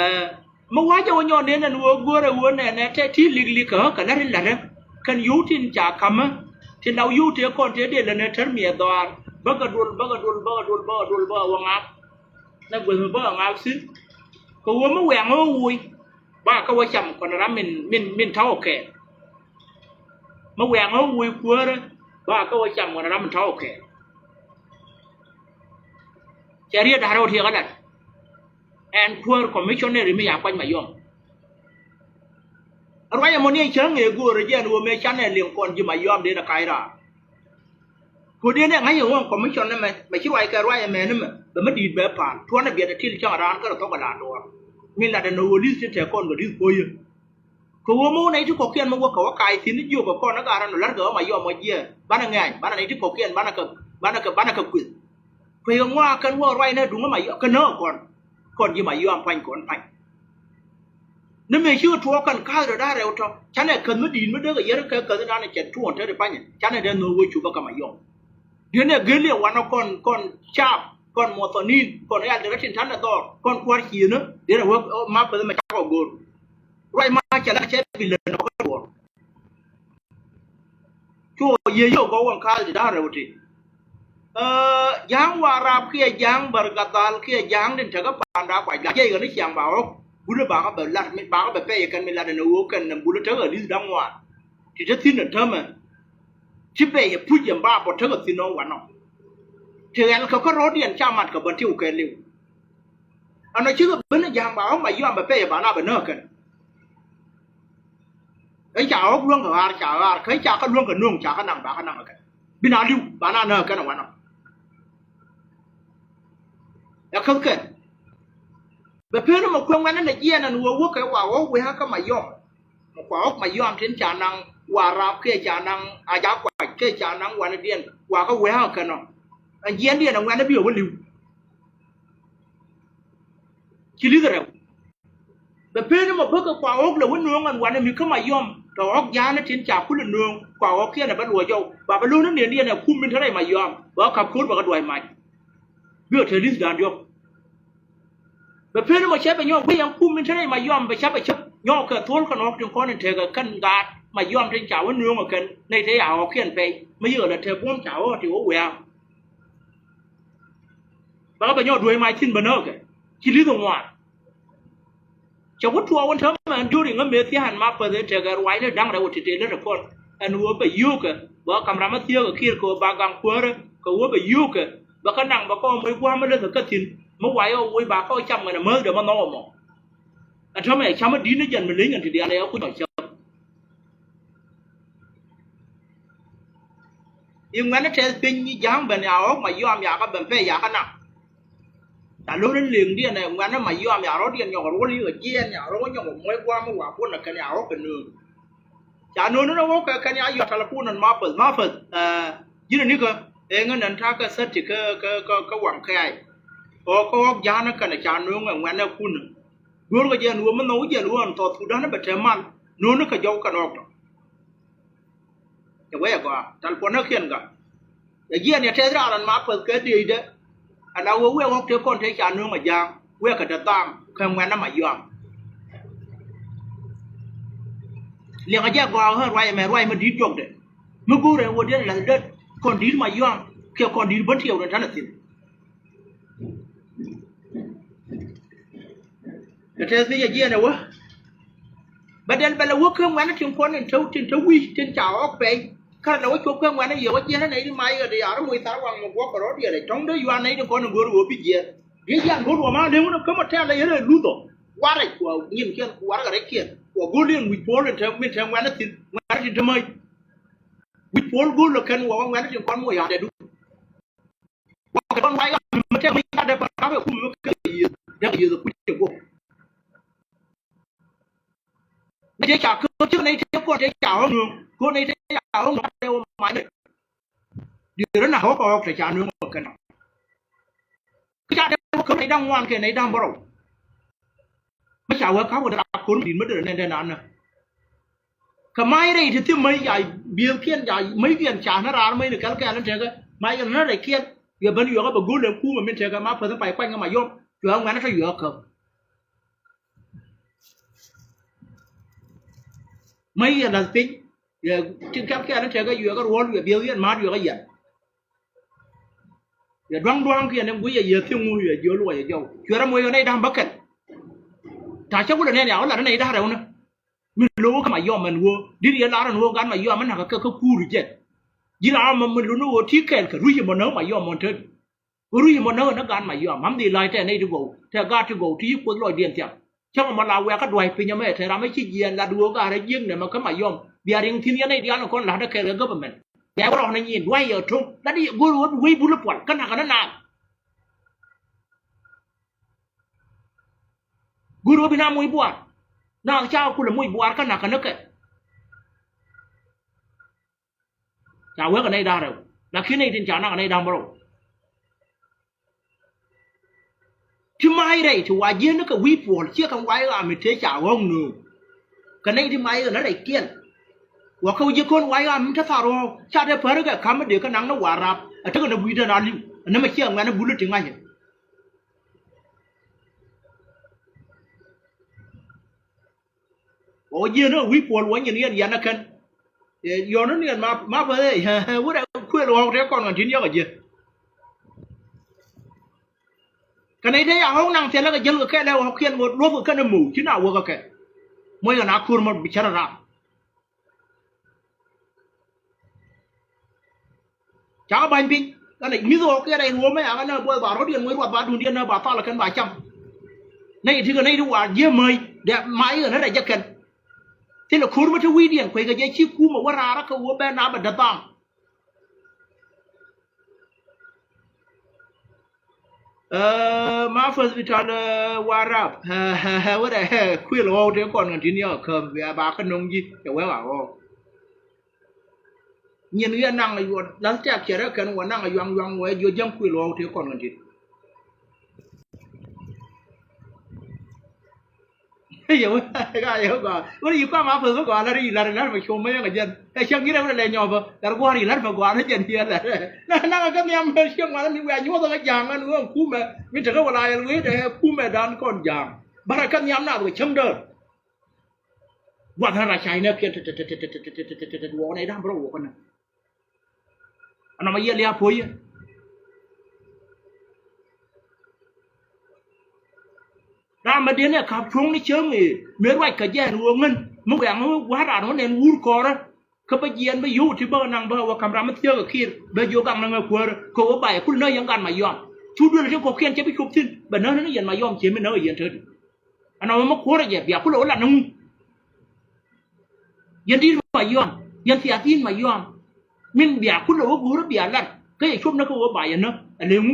mi wa̱cä wä nyɔn nɛn ɛn wä go̱rɛ wä nɛn ɛ tɛ ti lik lik kä kä la̱t in la̱t ɛ kɛn yio̱w tin ca ka̱mä. Tin daw yio̱w tëë kɔn tëë dee lät nɛ tär miɛ dhɔaar bäkɛ duɔl bäkɛ duɔl bäkɛ duɔl bäkɛ duɔl bäkɛ wä ŋa̱a̱k. Nɛ gueth mi bäkɛ ŋa̱a̱k thi̱n kɛ wä mi wɛ̈ŋ ɣä woc. Ba kä wä cam kɔn ram min min min ta̱wä kɛɛl. Mi wɛ̈ŋ ɣä woc kuäärä ba kä wä cam kɔn ram min ta̱wä kɛɛl. Cɛ riet da̱rä wä tiɛk kä lat. Ɛn kuäär commissionary mi ya kuac Mayom. Ruac ɛmɔ ni ɛ cäŋ ëë go̱o̱rä jɛ ɛn ɣöö mëë canɛ liŋ kɔn ji̱ Mayom dee nɛ kac raar. Kuäär dee nɛ ŋa̱c ɛ ɣöö ɛn commission ni mɛ mɛ ci ruac kɛ ruac ɛmɛ ni mɛ bɛ mi di̱i̱t bɛ pa̱a̱n tuɔ̱nɛ biɛt ɛ til cäŋ raan kärɛ thok ɛ la duɔ̱ɔ̱r. Min lat ɛn ɣöö li̱th ti tɛk kɔn kɛ li̱th ko̱yä. Kɛ ɣöö mi wä nɛy ti kɔ̱kiɛn mi wä kɛ wä kac thi̱n ni jiök kɛ kɔn ni gat rɛn ɔ la̱rkɛ ɣä Mayom ɔ jiɛɛn banɛ ŋɛ̈ny banɛ nɛy ti kɔ̱kiɛn banɛ kɛ banɛ kɛ banɛ kɛ kueth. Kuec kɛ ŋɔak kɛn wä ruac nɛ duŋä Mayom kɛ nääk kɔn. Kɔn ji̱ Mayom pa̱ny kɔn pa̱ny. Ni mëë cikɛ tuɔɔk kɛn ka̱th rɔ da̱r rɛw tɔ canɛ käth mi di̱i̱t mi dee kɛ yär kɛ käth indan cɛ tuɔɔn te ti pa̱nyɛ canɛ dee nhöök wee cupä kä Mayom. Diɛn ɛ gel yɛ wanɔ kɔn kɔn cap kɔn muɔthɔnin kɔn yal dee rɔ tin ta̱n ɛ dhɔr kɔn kua̱r ciënä diɛn ɛ wee ma päth mɛ cakɔ go̱o̱r. Ruac ma cɛ la cɛ bi lät nɔ kä duɔ̱ɔ̱r. Cuɔ yiëë yio̱w gɔw ɛn ka̱a̱l ti da̱a̱n rɛw ti. Ɛ, ja̱a̱ŋ Warap kiɛ ja̱a̱ŋ Bär Gadhal kiɛ ja̱a̱ŋ tin tekä pa̱a̱nda kuac la jiɛc ɣän i̱ ciaŋ ba ɣɔ̱k. Bulä bakä bɛ lat mi, bakä bɛ pɛy kɛn mi lat ɛn ɣöö kɛn nɛ bulä tekɛ li̱th da̱ŋ ŋuan. Ti te thi̱n ɛ täämɛ. Ci bɛ yɛ puc yɛn ba bɔ tekɛ thi̱n ɔ wanɔ. Ti ɣɛl kɛ kä ro̱o̱diɛn ca mat kɛ bä tiw kɛɛliw. Ɛn ɔ cikɛ ben ɛ ja̱a̱ŋ ba ɣɔ̱k Mayɔm bɛ pɛy ɛ ba na bɛ nääk kɛn. Ɛ ca ɣɔ̱k luäŋ kɛ ɣaar ca ɣaar kä ca kä luäŋ kɛ nööŋ ca kä naŋ ba kä naŋ kɛ kɛn. Bi na li̱w ba na nääk kɛn ɛ wanɔ. Ɛ käth kɛn. Bɛ pen mɔ kueŋ wɛn ni jiɛn ɛn wee wä kɛ wa wä wee kä Mayɔm. Mɔ kua wä Mayɔm tin ca naŋ wa rap kɛ ca naŋ a ja kuac kɛ ca naŋ wanidiɛn wa kä wee kä kɛn ɔ. Ɛn jiɛndiɛn ɛn wɛn ni bi wä li̱w. Ci li̱th rɛw. Bɛ pen mɔ bäkɛ kua ɣɔ̱k lɛ wä nööŋ ɛn wanɛ mi kä Mayɔm tɔ ɣɔ̱k ja̱a̱nä tin ca kulɛ nööŋ kua ɣɔ̱kiɛn ɛ bä luɔc jɔw ba bɛ lo̱n ni nɛndiɛn ɛ kum min te rɛy Mayɔm bɛ ɣä kap ko̱r bɛ kɛ duac mac. Bikɛ te li̱th da̱a̱n diɔ̱k. Bɛ pen mɔ cɛ bɛ nyɔk guiy ɛn kum min te rɛy Mayɔm bɛ cä bɛ cä nyɔk kɛ thuɔ̱l kɛn ɣɔ̱k tin kɔn in tekɛ kɛn gaat Mayɔm tin ca wä nööŋ ɛ kɛn nɛy te ya ɣɔ̱kiɛn pɛy mi yikɛ lɛ te buɔ̱m ca ɣɔ̱k ti wä wɛ̈ɛ̈. Bä kä bɛ nyɔk duec mac thi̱n bä nääkɛ ci li̱th ŋuan. Cɛ wä tuɔɔk wä täämɛ ɛn during ŋä mëë thia̱a̱n ma päth in tekɛ ruacni da̱ŋ rɛw wä ti tëë lät ɛ kɔn ɛn ɣöö bɛ yio̱o̱kɛ bä kam ram mi thiääk ɛ kiɛɛr kɛ ɣöö ba gaŋ kuäärä kɛ ɣöö bɛ yio̱o̱kɛ bä kä naŋ bä kɔn moc gua̱a̱m mi leth ɛ kä thi̱n mi wac ɣä woc ba kɔn cam ŋän ɛ määthdɛ ma nhɔk ɛmɔ. Ɛn täämɛ ɛ cam mi di̱t ni jɛn mi leny ɛn ti diaal ɛ ɣä kuc ɔ cäp. I̱ ŋuɛ̈ni tɛth piny i̱ ja̱a̱ŋ ben ya ɣɔ̱k Mayɔam ya kä ben pɛy ya kä naŋ. Ca lo̱n in li̱eŋdiɛn ɛ ŋuɛ̈ni Mayɔam ya rɔ̱diɛn nyɔk ruɔl i̱ kɛ jiɛɛn ya rɔ̱ nyɔk muɔc gua̱a̱m i̱ wa buɔ̱n ɛ kɛn ya ɣɔ̱k kɛ nööŋ. Ca nööŋ in ɣɔ̱k kɛ kɛn ya yɔt tɛlɛpon in ma päth ma päth. Ji̱n ɛ nikä ɛ ŋän in ta̱kɛ thäti kä kä kä kä waŋ kɛ̈ɛ̈c. Ɣɔ̱k kä ɣɔ̱k ja̱a̱n in kɛn ca nööŋ ɛ ŋuɛ̈ni kun in. Duɔ̱ɔ̱rkɛ jɛ ɛn ɣöö mi nhɔk wä jɛ ɛn ɣöö ɛn South Sudan bɛ te mal nööŋ in kɛ jɔw kɛn ɣɔ̱k tɔ. Cɛ wee ɛ gɔaa tɛlɛpon näkiɛn gak. Cɛ jiɛɛn yɛ tɛth raar ɛn ma päth kɛ dieecdɛ. Ɛn a wee wee ɣɔ̱k tëë kɔn tëë ca nööŋ ɛ ja̱a̱ŋ wee kɛ te dhaam kɛ ŋuɛ̈nä Mayɔam. Liɛŋɛ jɛ gɔaa ɣän ruac ɛmɛ ruac ɛmɛ di̱t jɔkdɛ. Mi go̱o̱rɛ wä diɛn la̱th dät kɔn di̱t Mayɔam kiɛ kɔn di̱t bän tiɛɛw den ta̱nɛ thi̱n. Kɛ tɛth ni jɛ jiɛɛn ɛ wä. Bɛ dɛl bɛ lɛ wä kä ŋuɛ̈nä tin kɔn in te tin te wi̱i̱ tin ca ɣɔ̱k pɛy. Kärɛ lɛ wä cop kä ŋuɛ̈nä yɛ wä jiɛɛn ɛ nɛy ti mac ɣä di ya̱r moc thar waŋ mɔ guɔ̱k kɛ rɔ̱ diɛɛr ɛ tɔ̱ŋ dee yuan nɛy tin kɔn in go̱o̱r ɣöö bi jiɛɛn. Diɛ jian go̱o̱r wä ma leŋ wä kä mɔ tɛl ɛ yɛn ɛ luth ɔ. Warɛ kua nyin kiɛn ku warɛ rɛc kiɛn kua go̱o̱r liɛn wi̱c puɔl in te min te ŋuɛ̈nä thi̱n ŋuɛ̈nä tin te mäc. Wi̱c puɔl go̱o̱r lɛ kɛn wä wä ŋuɛ̈nä tin kɔn mɔ ya̱r dɛ du. Kɛ tɔn wac ɣam mi tɛk mi kat dee pär kap ɛ kum mi kɛ yieth dee kɛ yieth ɛ kuc ɛ guɔk. Nɛy tëë ca köör cikɛ nɛy tëë kɔn tëë ca ɣɔ̱k nööŋ köör nɛy tëë ca ɣɔ̱k nööŋ kat dee wä mac nɛ. Diëërä na ɣɔ̱k ɛ ɣɔ̱k tɛ ca nööŋ ɛ kɛn. Kä ca dee wä köör nɛy da̱ŋ ŋuan kɛ nɛy da̱ŋ bärɔw. Mi ca wee ka̱p wä dee rap ko̱r mi di̱t mi derɛ nɛn dee naan nä. Kɛ mac rɛy ti thim mäc ca biëëthkiɛn ca mäckiɛn ca ni raar mäc ni kɛl kɛɛl ni tekɛ mac kɛn ni rɛykiɛn. Yɛ ben yuɔkä bɛ go̱o̱l ɛn kuumɛ min tekɛ ma päth in pay kuany kɛ Mayɔm cuɛ ŋuɛ̈nä tɔ yuɔkä käp. Mäc yɛ la̱th piny yɛ tin kɛl kɛɛl ni tekɛ yuɔkä ruɔ̱l yɛ biëëthkiɛn ma̱a̱t yuɔkä yɛn. Yɛ dua̱ŋ dua̱ŋ kiɛ ni guic yɛ yɛ thiŋ ŋu yɛ jiöl wä yɛ jɔw cuɛ rɛ moc yɛ nɛy da̱ŋ bäkɛl. Ta̱ cä wulɛ nɛn ya wä lat ni nɛy da̱ŋ rɛw ni. Mi lo̱k kä Mayɔm ɛn ɣöö di̱t yɛ lar ɛn ɣöö gat Mayɔm mi na̱k kɛ kä kuur jɛ. Ji̱ ram mi lun ni ɣöö ti kɛɛl kɛ rui̱c ɛmɔ näk Mayɔm mɔn tet. Ɣöö rui̱c ɛmɔ näk ɛn gat Mayɔm mam dhil la̱c tɛ nɛy ti gɔw tɛ gat ti gɔw ti yi Kuoth lɔcdiɛn thiaŋ. Cäŋ ɛmɔ la wɛɛk kä dua̱c piny ɛmɛ tɛ ram mi ci jiɛɛn lat ɣöö gat rɛ jiäknɛ mɛ kä Mayɔm bia riŋ thi̱n yɛn nɛy diaal ni kɔn la̱t ɛ kɛɛl kɛ government. Bia wä rɔɔk ni nyin dua̱c yɛ to̱ŋ lat i̱ go̱r ɣöö bi wec bul i̱ puɔl kä na̱k kɛ ni naath. Go̱r ɣöö bi na moc buaar. Naath ca kulɛ moc buaar kä na̱k kɛ ni kɛ. Ca wek kɛ nɛy da̱ŋ rɛw lakin nɛy tin ca nak kɛ nɛy da̱ŋ bärɔw. Ti mac rɛy ti wa jiɛn ni kɛ wi̱i̱ puɔl ciɛ kɛn wac ɣam mi tëë ca ɣɔ̱k nööŋ. Kɛ nɛy ti mac kɛ ni rɛy kiɛn. Wa kɛ wi̱c ji̱ kön wac ɣam mi te thar ɣɔ̱k ca dee päri kɛ ka̱m mi dee kä naŋ ni Warap ɛ tekɛ ni gui̱dän a li̱w ɛ ni mɛ ciɛ ŋuɛ̈ni bul ti ŋa̱cä. Wä jiɛn ɛ wi̱i̱ puɔl wä nyin yɛn yɛn ɛ kɛn. Yɔn ni yɛn ma ma bä ɛ wurɛ kuël ɣɔk tɛ kɔn ɣän tin yɔk ɛ jiɛn. Kɛ nɛy te ya ɣɔ̱k naŋ thilɛ kɛ jäl kɛ kɛɛl ɛ ɣɔ̱kiɛn ɣöö luɔ̱thkɛ kɛn ɛ mo̱o̱k ci na wäk kɛ kɛ. Muɔ̱c ɣän a ko̱r mɔ bi cär ɛ raam. Cakɛ ba̱ny piny kɛnɛ mi̱th ɣɔ̱kiɛn rɛy ruɔ̱mɛ, a kɛn ɛ buɔth ba rɔ̱diɛn wec ruath ba duundiɛn nä ba thal kɛn ba cam. Nɛy ti kɛ nɛy ti wa ji̱ mäc dɛ ma i̱ ɣän rɛc jɛ kɛn. Thilɛ ko̱r mi te wi̱i̱diɛn kueckɛ jɛ ci kumɛ wä raar kä wä bɛ na bɛ däth dham. Ɛ, ma first bi tal, ɛ, Warap. Ɛ, ɛ, ɛ, wä dɛ, ɛ, kuil ɣɔw te kɔn ŋän tin yɔ käm bia ba kä no̱ŋ ji̱ cɛ wek a ɣɔw. Nyin wiɛ naŋ a yuɔt lath tɛk cɛ rɛ kɛn wä naŋ a yuaŋ yuaŋ wä jiɔ jäŋ kuil ɣɔw te kɔn ŋän tin. Yɛ wä ka yɛ wä gɔaa wä yi kɔaŋ a peth wä gɔaa la ri la ri la ri mɛ cuɔm mɛ yɛn a jɛn. Ɛ cäŋ yirɛ wä lɛ nyɔpä kɛ rɛ gua̱a̱r yi la ri mɛ gɔaa ni jɛn yɛ lɛ. Na na ka kɛ nhiam mɛ cäŋ wä ni wiɛ nyuɔth kɛ ja̱a̱ŋ ɛn wä kumɛ min tekɛ wä la yɛl wee dɛ kumɛ dan kɔn ja̱a̱ŋ. Bärɛ kɛ nhiam nath wä cäŋ däär. Gua̱th na ra cay nɛ piɛn tɛ tɛ tɛ tɛ tɛ tɛ tɛ tɛ tɛ tɛ tɛ wä nɛ dan bärɛ wä kɛ nɛ. Ɛnɔmɔ yɛ lia̱a̱ puɔ̱nyɛ. Ram bä diɛn ɛ ka̱p cuɔ̱ŋ ni cäŋ ëë mëë ruac kɛ jɛ ɛn ɣöö ŋän mi wiaŋ ɣöö gua̱a̱r raan ɣöö nɛn wur kɔɔrä. Kä bä jiɛɛn bä yio̱w ti bä naŋ bä wä ka̱m ram mi thiäk ɛ kiɛɛr bä jiök gaŋ naŋ ɛ kuäärä kɛ ɣöö ba yɛ kul nä yɛn gat ma yɔam. Cu duël ti kɔ̱kiɛn cɛ bi cop thi̱n bɛ nä ni yɛn ma yɔam cië mi nä ɛ yɛn te di. Ɛnɔmɔ mi kuäärä jɛ bia kulɛ wä lat ni ŋu. Yɛn di̱t ma yɔam, yɛn thiathi̱n ma yɔam. Min bia kulɛ wä go̱o̱rä bia lat kä yɛ cop ni kä wä ba yɛ nä ɛ leŋu.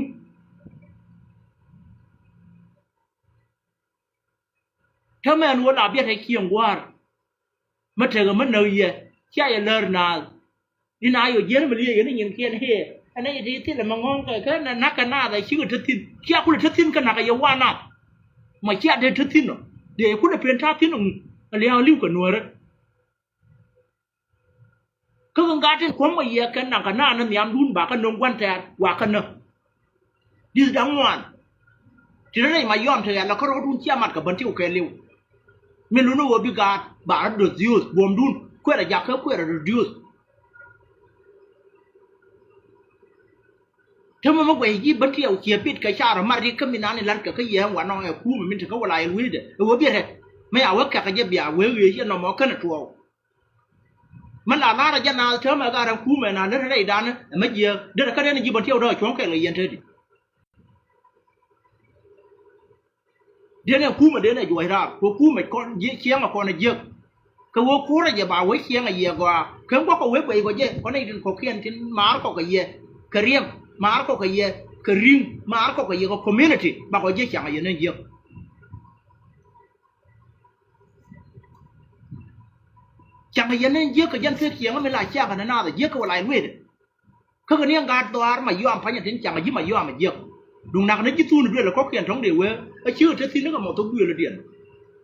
Täämɛ ɛn ɣöö la biɛt ɛ cieŋ gua̱a̱r. Mi tekɛ mi näk yɛ cia yɛ läär naath. Ni na yɔ jiɛn mi liee yɛn ni nyinkiɛn hiɛ ɛn nɛ yɛ ti thilɛ mi ŋɔ̱ŋ kɛ kɛ nɛ na̱k kɛ naath ɛ cikɛ te thi̱n cia kulɛ te thi̱n kä na̱k kɛ yɛ wa naath. Ma cia dee te thi̱n ɔ dee kulɛ pen ta̱a̱ thi̱n ɔ ŋu. Ɛ lia̱a̱ li̱w kɛ nuäärä. Kä kɛ ŋa̱t tin kuɔ̱m kɛ yɛ kɛn naŋ kɛ naan ni nhiamdun ba kä no̱ŋ gua̱n tɛ̈r wa kä nä. Di̱th da̱ŋ ŋuan. Ti rɛy ma yɔam te yɛ la kä rɔ̱tdun cia mat kɛ bän ti wä kɛɛliw. Min luni ɣöö bi gaat ba rɔ̱ reduce buɔ̱mdun kuɛɛrɛ jakä kuɛɛrɛ reduce. Te mɛ mi guɛc ji̱ bän ti yɛ wä ciɛ pit kɛ carɛ mat ri kä min naan in la̱t kɛ kä yɛ ɛn wanɔ ɛ kumɛ min te kä wä la yɛl wi̱i̱dɛ ɛ ɣöö bi rɛt. Mɛ ya wä kɛk kɛ jɛ bia wee ɣëë ciɛ nɔmɔ känɛ tuɔɔk. Mi la lar a jɛ naath täämɛ gat rɛn kumɛ na lät rɛydan ɛ mi jiääk derɛ kä rɛn ji̱ bä tiɛw dɔ̱ cuɔ̱ŋ kɛl kɛ yɛn te di. Denɛ kumɛ denɛ juɔc raar kɛ kumɛ kɔn jiɛ ciɛŋ a kɔn a jiäk. Kɛ wee kuurɛ jɛ ba wee ciɛŋ a yɛ gɔaa kɛ guɔk kɛ wee guɛc kɔ jɛ kɔn a itin kɔkiɛn tin maar kɔk kɛ yɛ kɛ riɛm maar kɔk kɛ yɛ kɛ ri̱ŋ maar kɔk kɛ yɛ kɛ community ba kɔ jiɛ ciaŋ a yɛ ni jiäk. Caŋ yɛn ni jiäk kɛ jɛn thil ciɛŋä mi la ciaŋä ni naath jiäk kɛ wä la in wetdɛ. Kä kɛ ni ɛn gaat dhɔaar ma yɔam pa̱nyɛ tin caŋ ji̱ ma yɔam jiäk. Duŋ nak ni ji̱ thun duël kɔ̱kiɛn tɔ̱ŋ dee wee ɛ ci kɛ te thi̱n ni kɛ mɔ thok duël diɛn.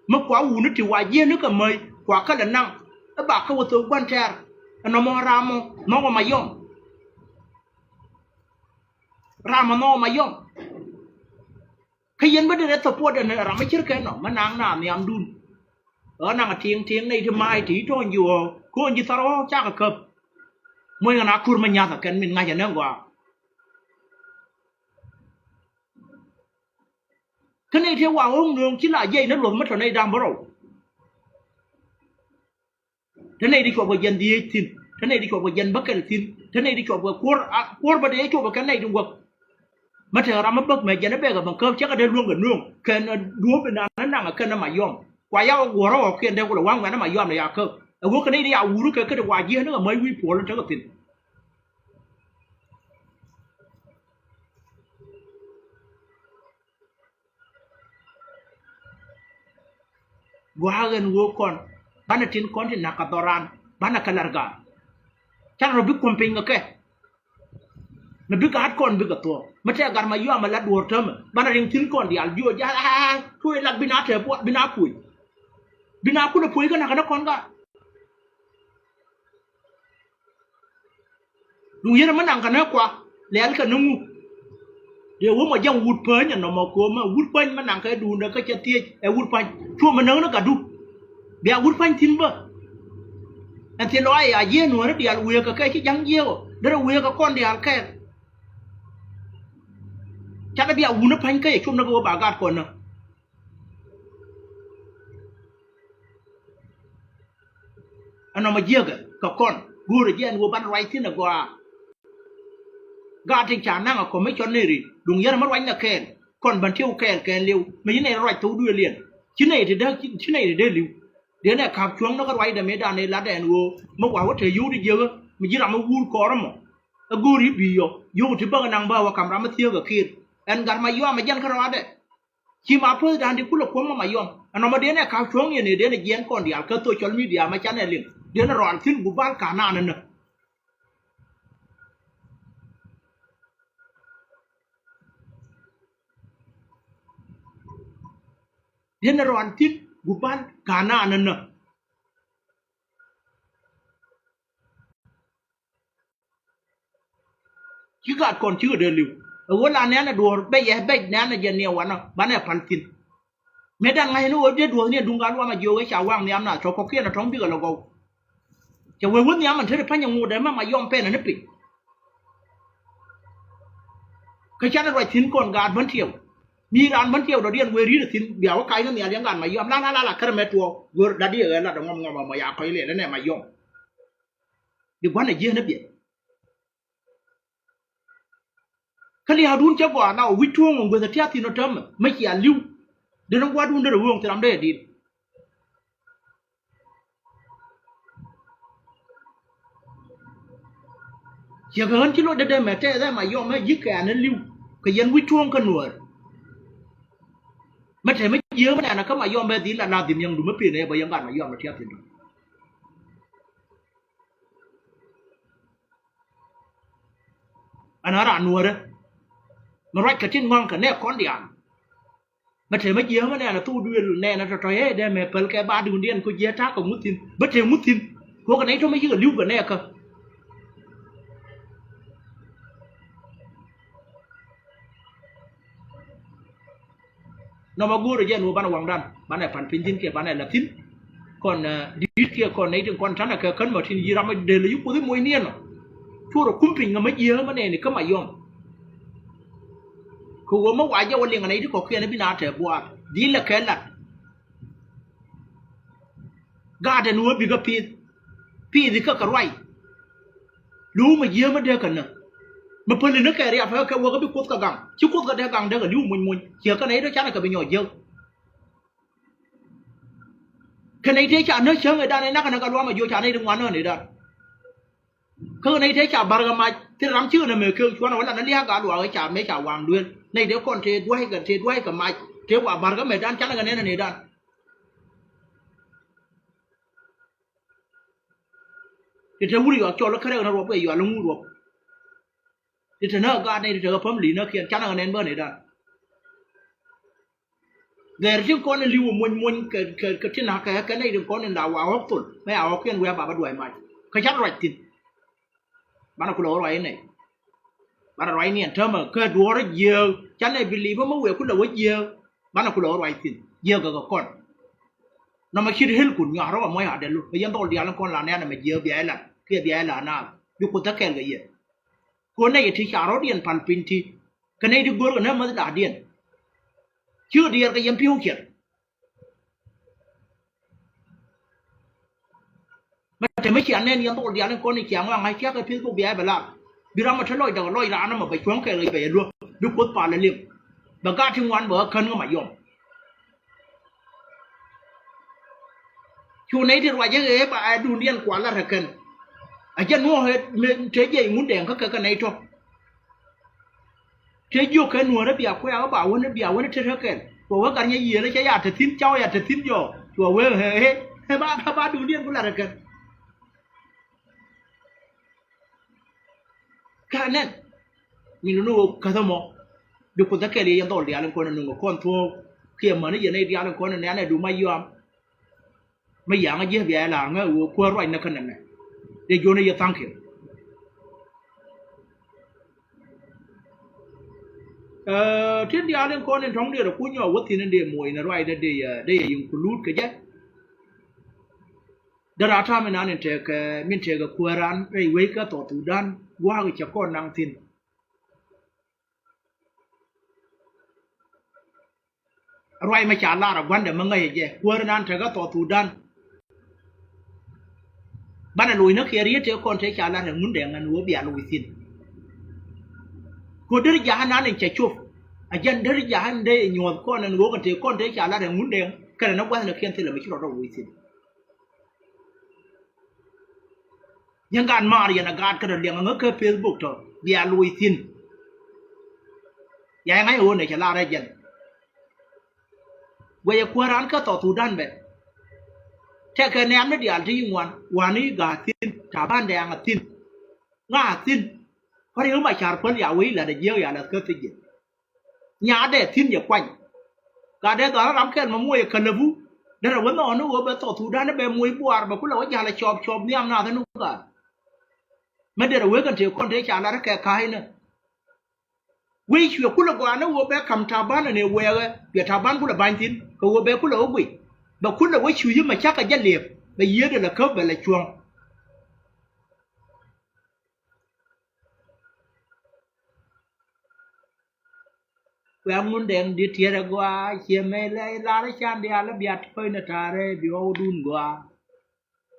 Mi kua wuni ti wa jiɛn ni kɛ mäc kua kälɛ naŋ. Ɛ ba kä wä thok gua̱n tɛ̈r ɛ nɔmɔ ram mɔ nhɔk ɛ ma yɔm. Ram mɔ nhɔk ɛ ma yɔm. Kä yɛn bä derɛ support ɛn ram mi cir kɛ nɔ mi naŋ na nhiamdun. Ɣän naŋ a tiŋ tiŋ nɛy ti ma̱a̱c ti tɔ̱ɔ̱ny ji̱ ɣɔ̱ɔ̱k ko̱o̱ny ji̱ thar ɣɔ̱ɔ̱k cakɛ käp. Muɔ̱ny ɣän a kur mi nyath a kɛn min ŋa̱c ɛn ɛn gɔaa. Kä nɛy ti wa ɣɔ̱ɔ̱k nööŋ ci la jiɛc ni luɔth mi tɔ̱ nɛy da̱ŋ bärɔw. Te nɛy ti cuɔp kɛ jiɛn dhieec thi̱n te nɛy ti cuɔp kɛ jiɛn bäkɛl thi̱n te nɛy ti cuɔp kɛ kuɔr a kuɔr bä dee cuɔp kɛ nɛy ti guäk. Mä te ram mä bäk mɛ jiɛn bɛk ɛ bäŋ käp cä kɛ dee luäŋ kɛ nuɔ̱ŋ kɛn duɔ̱ɔ̱p inan ni naŋ ɛ kɛn ni ma yɔm kua yak ɛ guɔ̱rä ɣɔ̱kiɛn dee kulɛ waŋ ŋuɛn ni ma yɔm ni ya käp ɛ wä kɛ nɛy ti ya wur kɛ kä ti wa jiɛn ni kɛ mäc wi̱i̱ puɔl ni tekɛ thi̱n. Gua̱a̱k ɛn ɣöö kɔn banɛ tin kɔn ti na̱k kɛ dhɔran banɛ kɛ la̱r gaat. Canɛ rɔ bi kuɔm piny kɛ kɛ. Mɛ bikɛ hat kɔn bikɛ thuɔ̱k mɛ tɛk gat ma yɔam mɛ la duɔ̱ɔ̱r täämɛ banɛ riŋ thi̱n kɔn diaal jiööc ja̱a̱l aa tuɔ̱c lat bi na tɛɛ puɔt bi na puɔ̱c. Bi na kulɛ puɔ̱c kä na̱k kɛ ni kɔn gaat. Duŋ yɛn mi naŋ kɛ ni kua lɛl kɛ ni ŋu. Dee wä mɔ jɛn wut päny ɛnɔmɔ ko̱o̱mɛ wut päny mi naŋ kɛ duundɛ kä cɛ thiec ɛ wut päny cuɔmɛ näk ni gatdu. Bia wut päny thi̱n bä. Ɛn thil lɔaac a jiɛɛn nuääri diaal wëë kɛ kɛ ci ja̱ŋ jiɛɛk ɔ derɛ wëë kɛ kɔn diaal kɛɛl. Canɛ bia wun ni pa̱ny kä yɛ cop ni kɛ wä ba gaat kɔn ni. Ɛnɔ mɛ jiäkɛ kɛ kɔn go̱o̱rɛ jiɛn wä ban ruac thi̱n ɛ gɔaa. Gaat tin ca naŋ ɛ kɔmicɔn ni ri duŋ yɛr mɛ ruac nɛ kɛɛl kɔn ban tiɛw kɛɛl kɛɛl liw mɛ ci nɛy ruac thok duëël yɛn ci nɛy ti dee ci nɛy ti dee liw. Dee nɛ ka̱p cuɔ̱ŋ ni kä ruacdɛ mëëdan ëë latdɛ ɛn ɣöö mi wa̱a̱ wä te yio̱w ti jiäkä mi ji̱ ram mi wuur kɔɔr ɛmɔ. Ɛ go̱o̱r i̱ bi̱i̱ yɔ yio̱w ti bäk ɛ naŋ bä wä ka̱m ram mi thiäk ɛ ki̱i̱r. Ɛn gat Mayɔm ɛ jɛn kä rɔaadɛ. Ci ma puɔ̱th da̱a̱n ti kulɛ kuɔ̱m ɛ Mayɔm ɛnɔ mɛ dee nɛ ka̱p cuɔ̱ŋ yɛn ëë dee nɛ jiɛɛn kɔn diaal kä social media mɛ canɛ liŋ dee nɛ rɔal thi̱n gubal ka̱n anɛ nä. Dee nɛ rɔal thi̱n gubal ka̱n anɛ nä. Ci gat kɔn cikɛ dee li̱w ɛ ɣöö la nɛ̈nɛ duɔ̱ɔ̱r bɛc ɛ bɛc nɛ̈nɛ jɛ niɛ wanɔ banɛ pal thi̱n. Mëë dan ŋa̱c ni ɣöö dee duɔ̱ɔ̱r ni ɛ duŋ gal wamɛ jiök ɛ ca waŋ nhiam na tɔ̱ kɔ̱kiɛn ɛ tɔ̱ŋ bikɛ lɛ gɔw. Cɛ wee wä nhiam ɛn te ti pa̱ny ɛ ŋot ɛ mɛ Mayɔm pɛn ɛ ni piny. Kä canɛ ruac thi̱n kɔn gaat bän tiɛw mi raan bän tiɛw dɔ̱diɛn wee ri̱t ɛ thi̱n bia wä kac ni nhial yɛn gaat Mayɔm la la la la kärɛ mɛ tuɔɔk go̱r dadiɛ ɣɛ lat ɛ ŋɔm ŋɔm ɛ mɔ ya kɔc lɛl ɛnɛ Mayɔm. Di gua̱n ɛ jiɛn ɛ biɛt. Kä lia̱a̱dun cä gɔaa na ɔ wi̱c tuɔ̱ɔ̱ŋ ɔ guäth ɛ tia̱a̱ thi̱n ɔ täämɛ mi cia li̱w. Dee ni gua̱dun derɛ wööŋ thil ram dee ɛ di̱t. Ciɛ kɛ ɣän ci lotdɛ dee mɛ tɛth ɛ Mayɔm ɛ ji̱ kɛ̈ɛ̈n ɛ li̱w kɛ yɛn wi̱c tuɔ̱ɔ̱ŋ kä nuäär. Mɛ te mi jiääk mi nɛn ɛ kä Mayɔm bɛ dhil la la dhim yɛŋdu mi pen ɛ bä yɛn gat Mayɔm ɛ tia̱a̱ thi̱n tɔ. Ɛn a raan nuäärä mi ruac kɛ tin ŋɔ̱a̱ŋ kɛ nɛɛk kɔn diaal. Mɛ te mɛ jiääk mɛ nɛɛnɛ thok duëël nɛɛnɛ tɔ̱tɔ̱ ɛ dee mɛ päl kɛ ba duundiɛn kɛ jiääk ta̱a̱ kɛ ŋut thi̱n bä te ŋut thi̱n. Kɛ ɣöö kɛ nɛy tɔ̱ mɛ yikɛ li̱w kɛ nɛɛkä. Nɔmɔ go̱o̱rä jɛ ɛn ɣöö banɛ waŋdan banɛ pan piny thi̱n kiɛ banɛ la̱th thi̱n. Kɔn di̱i̱t kiɛ kɔn nɛy tin kɔn ta̱nɛ kɛ kän mɔ tin yi̱ ram mi del yi̱ kuoth i̱ moc niɛn ɔ. Cuɔrɛ kum piny ŋämä jiääk mɛ nɛɛni kä Mayɔm. Kɛ ɣöö mi wa jɛ wä liŋ ɛ nɛy ti kɔ̱kiɛn i̱ bi na tɛɛ buaar dhilɛ kɛ lat. Gaat ɛn ɣöö bikɛ pi̱i̱th pi̱i̱th ikä kɛ ruac. Lo̱w mɛ jiääk mɛ dee kɛ näk. Mɛ päli ni kɛ riap ɛ kɛ wäk ɛ bi kuoth kɛ gaŋ ci kuoth kɛ dee gaŋ dee kɛ li̱w muny muny ciɛ kɛ nɛy tɔ canɛ kɛ bi nyɔɔc jiäk. Kɛ nɛy tëë ca näk cäŋ ëëdan ëë nak kɛn ɛ gat luaam ɛ jiö ca nɛy ti ŋuan nään ëëdan. Kä nɛy tëë ca bär kɛ mac thil ram cikɛ nɛ mëë kek cuɔ̱n ɛ wä lat ni lia̱a̱ gat luaak ëë ca mëë ca waŋ duël nɛy tëë kɔn tëë dua̱ckɛ tëë dua̱ckɛ mac tëë wa bär kɛ mëëdan canɛ kɛ nɛn ɛ nëëdan. Ti te wut yɔak cɔl kä rɛk ni ruɔp kɛ yɔal iŋu ruɔp. Ti te näk gaat nɛy ti te kɛ päm li̱i̱n näkiɛn canɛ kɛ nɛn bä nëëdan. Dhɛr tin kɔn in li̱w ɛ mony mony kɛ kɛ kɛ tin na̱k kɛ kɛ nɛy tin kɔn in la wa ɣɔ̱k thol mɛ a ɣɔ̱kiɛn wee a bapä duac mac. Kä canɛ ruac thi̱n. Banɛ kulɛ ɣä ruac inɛ. Banɛ ruac ni ɛn täämɛ kä duɔ̱ɔ̱r jiääk canɛ bi li̱pä mi wëë kulɛ wä jiääk. Banɛ kulɛ ɣä ruac thi̱n jiääk kɛ kɛ kɔn. Nɔmɔ cit helkun nyuak rɔ̱ kɛ muɔ̱c adɛlu kɛ yɛn dhɔl diaal in kɔn la nɛ̈nɛ mɛ jiääk bia ilat kiɛ bia ilat naath bi kuoth thäkɛɛl kɛ yɛ. Kuɔn nɛy ti ca rɔ̱diɛn pal piny ti kɛ nɛy ti go̱r kɛ näämäth da̱a̱diɛn. Cikɛ diɛɛr kɛ yɛn pi̱w ciɛr. Mɛ te mi cia nɛn yɛn dhɔl diaal in kɔn in cia ŋɔak ŋa̱c tia̱k kɛ Facebook bia ɛ bɛ lar. Bi ram mɛ te lɔcdɛ kɛ lɔc raan ɛmɔ bɛ cuɔ̱ŋ kɛɛl kɛ bɛ yɛ luäk bi kuoth pal ɛ liŋ. Bɛ gaat ti ŋuan bɛ ɣä kän ŋä Mayɔm. Cu nɛy ti ruac ɛ ɣee ba ɛ duundiɛn kual la rɛ kɛn. Ɛ jɛ nuɔɔk ɛ mi te jiɛc ŋun dɛɛŋ kä kɛ kɛ nɛy tɔ̱. Te jiök kɛ nuäärä bia kuɛ̈ɛ̈ ɣä ba wänä bia wänä te räkɛl. Cuɔ wee gat nyɛ yiëëlä cä ya te thi̱n caw ya te thi̱n jɔɔk. Cuɔ wee ɣee ɣee ba ba duundiɛn ku la räkɛl. Kä nɛn. Min ni wä käth ɛmɔ. Bi kuoth ɛ kɛl yɛ yɛn dhɔl diaal in kɔn in nuŋ ɛ kɔn thuɔ̱ɔ̱k kiɛ mäni yɛn nɛy diaal in kɔn in nɛn ɛ dum a yɔam. Mi yaŋä ji̱ bia ɛ la̱r ŋä ɣöö kuäär ruac ni kä nɛmɛ. Dee juɔ̱n ɛ yɛ tha̱a̱ŋ kiɛ. Ɛ tin diaal in kɔn in tɔ̱ŋ diɛɛr ɛ kuny nyɔɔk wä thi̱n in dee moc ni ruacdä dee yɛ dee yɛ yiŋ kulut kɛ jɛ. Dee raa ta̱a̱ min an in tëëkɛ min tëëkɛ kuäär an rɛy wec kä South Sudan gua̱a̱k cɛ kɔn naŋ thi̱n. Ruac mi ca lar a gua̱ndɛ mi ŋäc ɛ jɛ kuäär nan tekä South Sudan. Banɛ loc ni kiɛ riet tëë kɔn tëë ca lar ɛ Ŋundɛŋ ɛn ɣöö bia loc thi̱n. Kɛ ɣöö deri ja̱a̱n nan in cɛ cop. A jɛn deri ja̱a̱n dee nyuɔ̱th kɔn ɛn ɣöö kɛn tëë kɔn tëë ca lar ɛ Ŋundɛŋ kɛnɛ ni gua̱thnikiɛn thilɛ mi ci rɔɔdɛ loc thi̱n. Yɛn gaat maar yɛn a gaat kä dɔ̱ liɛŋ aŋä kä Facebook tɔ bia loc thi̱n. Ya yɛ ŋa̱c ɣöö nɛ cɛ lar ɛ jɛn. Guɛcɛ kuäär raan kä South Sudan bɛ. Tɛkɛ nɛɛm ni diaal ti yi ŋuan, wa̱n i̱ ga̱a̱ thi̱n, Taban Dɛŋ a thi̱n. Ŋa a thi̱n. Kuäär i̱ ɣä ma ca̱r päl ya wee i̱ la̱t a jiääk ya la̱th kä thi̱n jɛ. Nyaatdɛ thi̱n jɛ kuany. Gatdɛ dhɔaarä ram kɛl ma muɔc ɛ käläpu. Derɛ wä nhɔɔni ɣöö bɛ South Sudan bɛ muɔc buaar bɛ kulɛ wä ja̱l ɛ cɔɔp cɔɔp nhiam naath ni ɣöö gaat. Mä derɛ wee kɛn tëë kɔn tëë ca lar kɛ ka̱a̱cnä. Wec cuɛ kulɛ gɔaa ni ɣöö bɛ ka̱m Taban ɛn ɛ wɛɛkɛ cuɛ Taban kulɛ ba̱ny thi̱n kɛ ɣöö bɛ kulɛ wä guic. Bɛ kulɛ wä cuc i̱ mɛ cakɛ jɛ liɛp bɛ yiëëdɛ lɛ käp bɛ lɛ cuɔ̱ŋ. Kuɛ Ŋundɛŋ di̱t tiɛɛt ɛ gɔaa ciɛ mɛ lɛ i̱ lar i̱ can diaal i̱ bia tɔ̱ɔ̱c ni ta̱a̱rɛ bi ɣɔwdun gɔaa.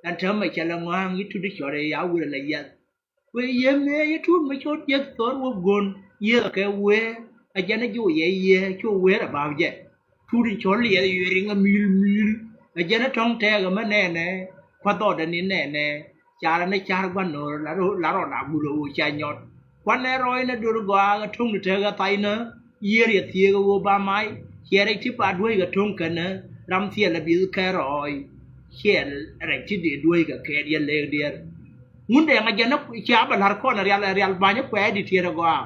Ɛn täämɛ cɛ lɛ ŋɔ̱a̱ŋ i̱ tut i̱ cɔt i̱ ya wurɛ lɛ yiath. Wëë yiëë mëë yɛ tuut mi cot jiäk thɔr wä gon yiëë kɛ wëë. Ɛ jɛn ɛ jiw yɛ yiëë cu wëë rɛ ba̱a̱p jɛ. Tuut in cɔl yɛ yɛ riŋ ɛ mi̱i̱l mi̱i̱l. Ɛ jɛn ɛ tɔ̱ŋ tɛɛk ɛmɛ nɛɛnɛ. Kua̱th ɔɔdɛ ni nɛɛnɛ. Carɛ ni car gua̱n no̱o̱r la rɔ la gul ɛ ɣöö ca nyɔt. Kua̱n ɛ rɔɔy ni do̱r gɔaa ɛ to̱ŋ ni tɛɛk ɛ tha̱a̱cnä. Yiëër yɛ thieek ɛ ɣöö ba mac. Ciɛ rɛc ti ba duäc kɛ to̱ŋ kɛnɛ. Ram thiɛl ɛ bi̱th kɛ rɔɔy. Ciɛ rɛc ti dee duäc kɛ kɛɛt yɛ lëëk diɛɛr. Ŋundɛŋ a jɛn ni cia bɛ la̱r kɔn rial rial ba̱ny kuɛɛt di̱t tiɛt agɔaa.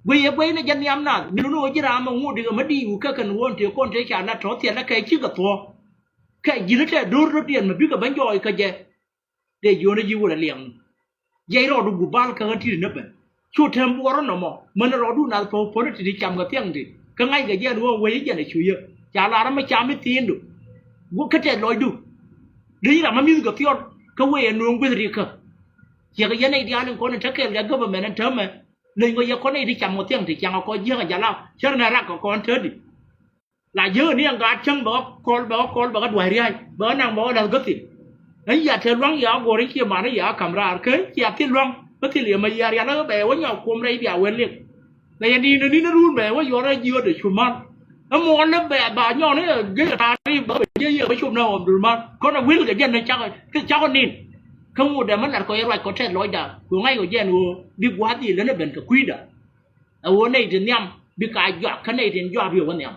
Guiy yɛ guiy ni jɛ nhiam nath mi luni ɣöö ji̱ raam ɛ ŋot dikɛ mä diiw kɛ kɛn ɣöö ɛn tëë kɔn tëë ca lat tɔ̱ thilɛ kɛ cikɛ thuɔ̱k. Kɛ ji̱n tɛɛ do̱r do̱r diɛn mi bikɛ bä jɔɔc kä jɛ. Dee jiöönä ji̱ wut a liɛŋ. Jiɛc rɔɔdu gup bal kä ɣän ti̱ti̱ ni ben. Cu tɛm buɔrä nɔmɔ män rɔɔdu nath pɔw pɔn ti̱ti̱ cam kɛ thiaŋ ti kä ŋa̱ckɛ jɛn ɣöö wec jɛn a cu yä. Ca lar mi cam mi thiindu. Wä kä tɛth lɔcdu. Dee ram mi mi̱th kɛ thiɔr kä wec ɛ nööŋ gui̱th rikä. Ciɛkɛ yɛn nɛy diaal in kɔn in te kɛɛl kɛ government in täämɛ. Leny kɔ yɛ kɔn nɛy ti cam kɛ thiaŋ ti caŋ kɛ kɔ jiäk a jala cär nɛ rak kɛ kɔn täädi. La jiäk ni ɛn gaat cäŋ bɛ ɣä kɔl bɛ ɣä kɔl bɛ ɣä dua̱c ria̱c bɛ ɣä naŋ bɛ ɣä la̱th gäthil. Ɣän ya te luaŋ ya ɣä go̱r i̱ cie man i̱ ya ɣä ka̱m raar kä cia thil luaŋ bä thil yɛ ma yia rial ɣä bɛ wä nyɔk kuɔm rɛy bia wee lik. Bɛ yɛ ni̱n ni̱n run bɛ wä yuɔr rɛy jiöt ɛ cu mal. Ɛ muɔɔl lä bɛ ba nyɔk ni gek ta̱a̱r i̱ bä bɛ jiɛ yɛ bä cop na ɣɔm dul mal kɔn ɛ wil kɛ jɛn ni cak cak ɔ nin. Kä ŋut dɛ mä lat kɔ yɛ ruac kɔ tɛth lɔcda kɛ ŋa̱c kɔ jɛn ɣöö bi gua̱a̱th dhil län ɛ ben kɛ kui̱da. Ɛ ɣöö nɛy ti nhiam bi ka juak kä nɛy tin juak bi ɣöö nhiam.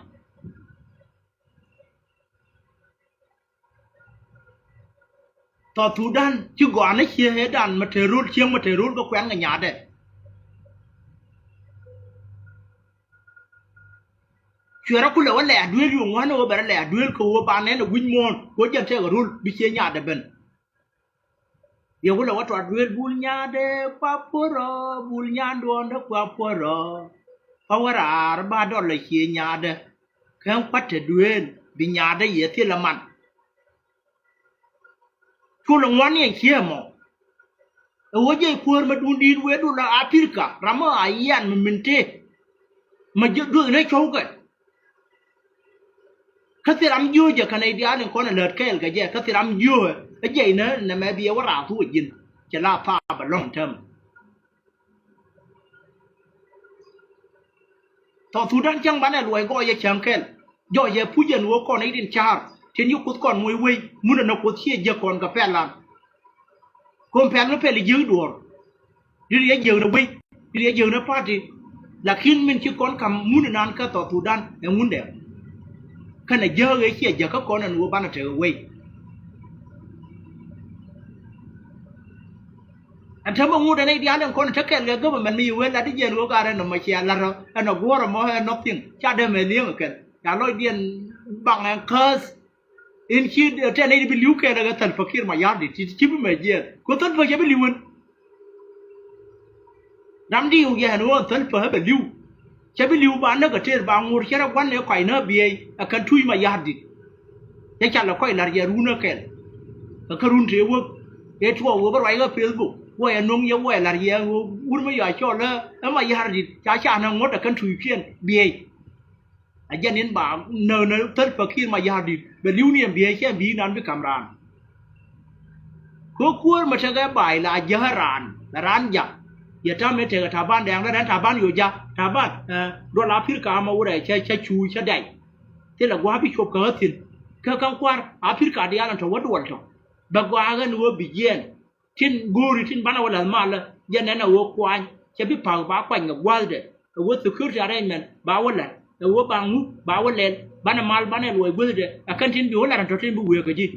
South Sudan ci gɔaa ni ciek ëëdan ma te röl cieŋ ma te röl kä kuɛn kɛ nyaatdɛ. Cuɛ rɔ kulɛ wä lɛ̈ɛ̈ duëël yio̱o̱ŋ ɣän ɣöö bɛ rɔ lɛ̈ɛ̈ duëël kɛ ɣöö ba nɛn ɛ wi̱c muɔ̱ɔ̱n kɛ ɣöö jɛn tɛkɛ röl bi cie nyaatdɛ ben. Yɛ wulɛ wä tuat duëël bul nyaatdɛ kua puɔ̱rɔ bul nyaatduɔ̱ɔ̱ndɛ kua puɔ̱rɔ. Kua wä raar ba dɔl lɛ cie nyaatdɛ. Kɛn kua̱t te duëël bi nyaatdɛ yɛ thilɛ man. Culɛ ŋuan yɛn ciee mɔ. Ɛ wä jiɛc kuäär ma duun di̱i̱t wee dul la Apirika ram mi a yian mi min tëë. Ma jiɛ duëël ni cɔwkɛ. Kä thil ram jiöö jɛ kɛnɛ i̱ diaal in kɔn ɛ lät kɛɛl kɛ jɛ kä thil ram jiöö ɛ jɛ inä nɛmɛ bi ɛ wä raar thuɔ̱k ji̱n. Cɛ la thaap ɛ lɔ̱ŋ täämɛ. Tɔ Thudan cäŋ banɛ luɔc gɔɔyɛ cäŋ kɛl. Jɔɔcɛ puc ɛn ɣöö kɔn i̱ tin ca̱a̱r tin yi kuoth kɔn moc wei mun ɛn ɛ kuoth ciɛ jiäk kɔn kɛ pɛl lan. Kɔn pɛl mi pɛl i̱ jiäk duɔ̱ɔ̱r. Dit yɛ jiäk ni wei dit yɛ jiäk ni party. Lakin min ci kɔn kam mun inan kä South Sudan ɛ Ŋundɛŋ. Kɛnɛ jäk ëë ciɛ jäk kä kɔn ɛn ɣöö banɛ tekɛ wei. Ɛn täämɛ ŋut ɛn nɛy diaal ɛn kɔn te kɛɛl kɛ government mi yi wen lat i̱ jiɛn ɣöö gat ɛn nɔmɔ cia lat rɔ ɛn ɔ guɔ̱ɔ̱r ɛmɔ ɛn nothing ca dee mɛ li̱eŋ ɛ kɛn ca lɔcdiɛn baŋ ɛn käth. In ci tɛn nɛy bi li̱w kɛɛl ɛ kɛ Salva Kiir Mayardit ti ci bi mɛ jiɛɛn kɛ Salva cɛ bi li̱w ɛn. Ram diw yɛn ɣöö Salva ɛ bɛ li̱w. Cɛ bi li̱w ba näk ɛ tëër ba ŋur cɛ rɛ gua̱n ëë kɔc nä biɛy ɛ kɛn tuc Mayardit. Cɛ cal ɛ kɔc la̱r yɛ run ɛ kɛl. Ɛ kä run tëë wäk ëë tuɔɔk wee bä ruac ɣä Facebook. Wä yɛ nuŋ yɛ wä yɛ la̱r yɛ ɣöö wut mi yɔa cɔl ɛ Mayardit ca ca nä ŋuɔ̱t ɛ kän tuuckiɛn biey. A jɛn in ba nä nä Salva Kiir Mayardit bɛ li̱w ni ɛn biey cɛ bi nan bi ka̱m raan. Kä kuäär mi tekɛ ba̱a̱y la jäkä raan la raan jak. Yɛ ta̱a̱ mi tekɛ Taban dɛɛŋ la rɛn Taban yo̱ jak Taban ɛ duɔl Aprika ma wurɛ cä cä cuuc cä dɛy. Thilɛ gua̱a̱ bi cuɔp kä ɣä thi̱n kä ka̱n kua̱r Aprika diaal ɛn tɔ̱ wä duɔl tɔ̱. Bɛ gɔaa ɣän ɣöö bi jiɛɛn tin go̱o̱ri tin banɛ wä la̱th malä jɛ nɛn a ɣöö kuany cɛ bi pa̱k ba kuany kɛ gua̱thdɛ. Ɛ ɣöö security arrangement ba wä la̱t ɛ ɣöö ba ŋu ba wä lɛl banɛ mal banɛ luɔc guäthdɛ ɛ kɛn tin bi wä la̱t ɛn tɔ̱ tin bi wëë kä ji̱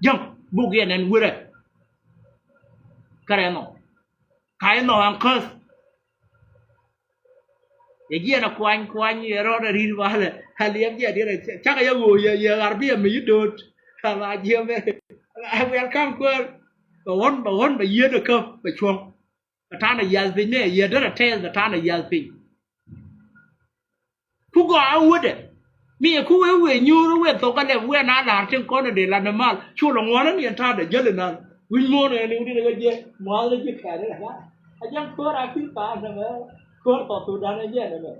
jäŋ buk yɛ nɛn wurɛ. Kɛ rɛn ɔ ka inɔ an käth. Yɛ jiɛn a kuany kuany yɛ rɔɔdɛ ri̱t balɛ a liɛm jiɛn diɛn a cakɛ yɛ ɣöö yɛ yɛ ɣar bi ɛmɛ yi do̱t. Ama jiɛmɛ. Welcome kuäär. Bɛ ɣɔn bɛ ɣɔn bɛ yieen ɛ kä bɛ cuɔ̱ŋ. Bɛ ta̱a̱n a yiath piny ni ɛ yieen derɛ tɛɛth bɛ ta̱a̱n a yiath piny. Ku gɔaa wädɛ mi ɛ ku wee wee nyuur wee thok ɛ lɛm wee na la̱r tin kɔn ɛ dee lat ni mal cu lɔ ŋuɔ̱n ni ɛn ta̱a̱dɛ jäl inan. Wi̱c muɔ̱ɔ̱n ɛ liw ni ɛ kä jiɛ mua̱a̱th ni ji̱ kɛɛt ɛ kä a jɛn kuäär a ki̱n pa̱a̱n ɛmɛ. Kuäär thɔk thok dan ɛ jɛn ɛmɛ.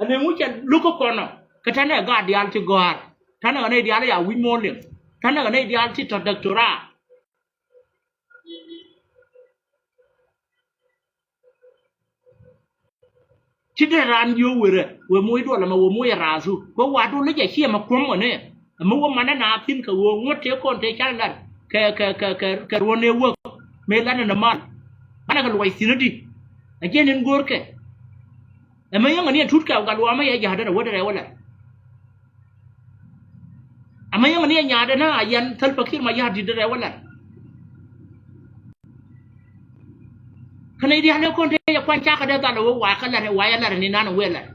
Ɛn ɛ ŋu cɛ luk kä kɔn ɔ kä tɛn ɛ gaat diaal ti gɔ̱a̱r tɛn ɛ ɣän ɛ diaal ɛ ya wi̱c muɔ̱ɔ̱n liŋ tɛn ɛ ɣän ɛ diaal ti tɔ̱ däk to̱raa. Ci dee raan jiö werɛ wee moc duɔl ɛmɛ wee moc ɛ raathu kɛ wa̱a̱ duɔl ni jɛ ciɛ mɛ kuɔ̱m ɣän ɛ. Ɛmɛ wä manɛ na thi̱n kɛ ɣöö ŋuɔ̱t tëë kɔn tëë cal lat kɛ kɛ kɛ kɛ kɛ ruɔ̱n ëë wäk mëë lat ɛn ɛ mal. Banɛ kɛ luɔc thi̱n adi. Ɛ jiɛn in go̱o̱rkɛ. Ɛmɛ yäŋɛ ni ɛ tut kɛ gat luaamä yɛ ja̱a̱dä rɛ wädɛ rɛ wä lat. Ɛmɛ yäŋɛ ni ɛ nyaadɛ na a yɛn Salva Kiir Mayardit dɛ rɛ wä lat. Kä nɛy diaal ni kɔn te yɛ kuany cakɛ dee dhal ɛ wee wa̱a̱ kä lat ɛ wa̱a̱ yɛ lat ɛ ni nan ɛ wee lat.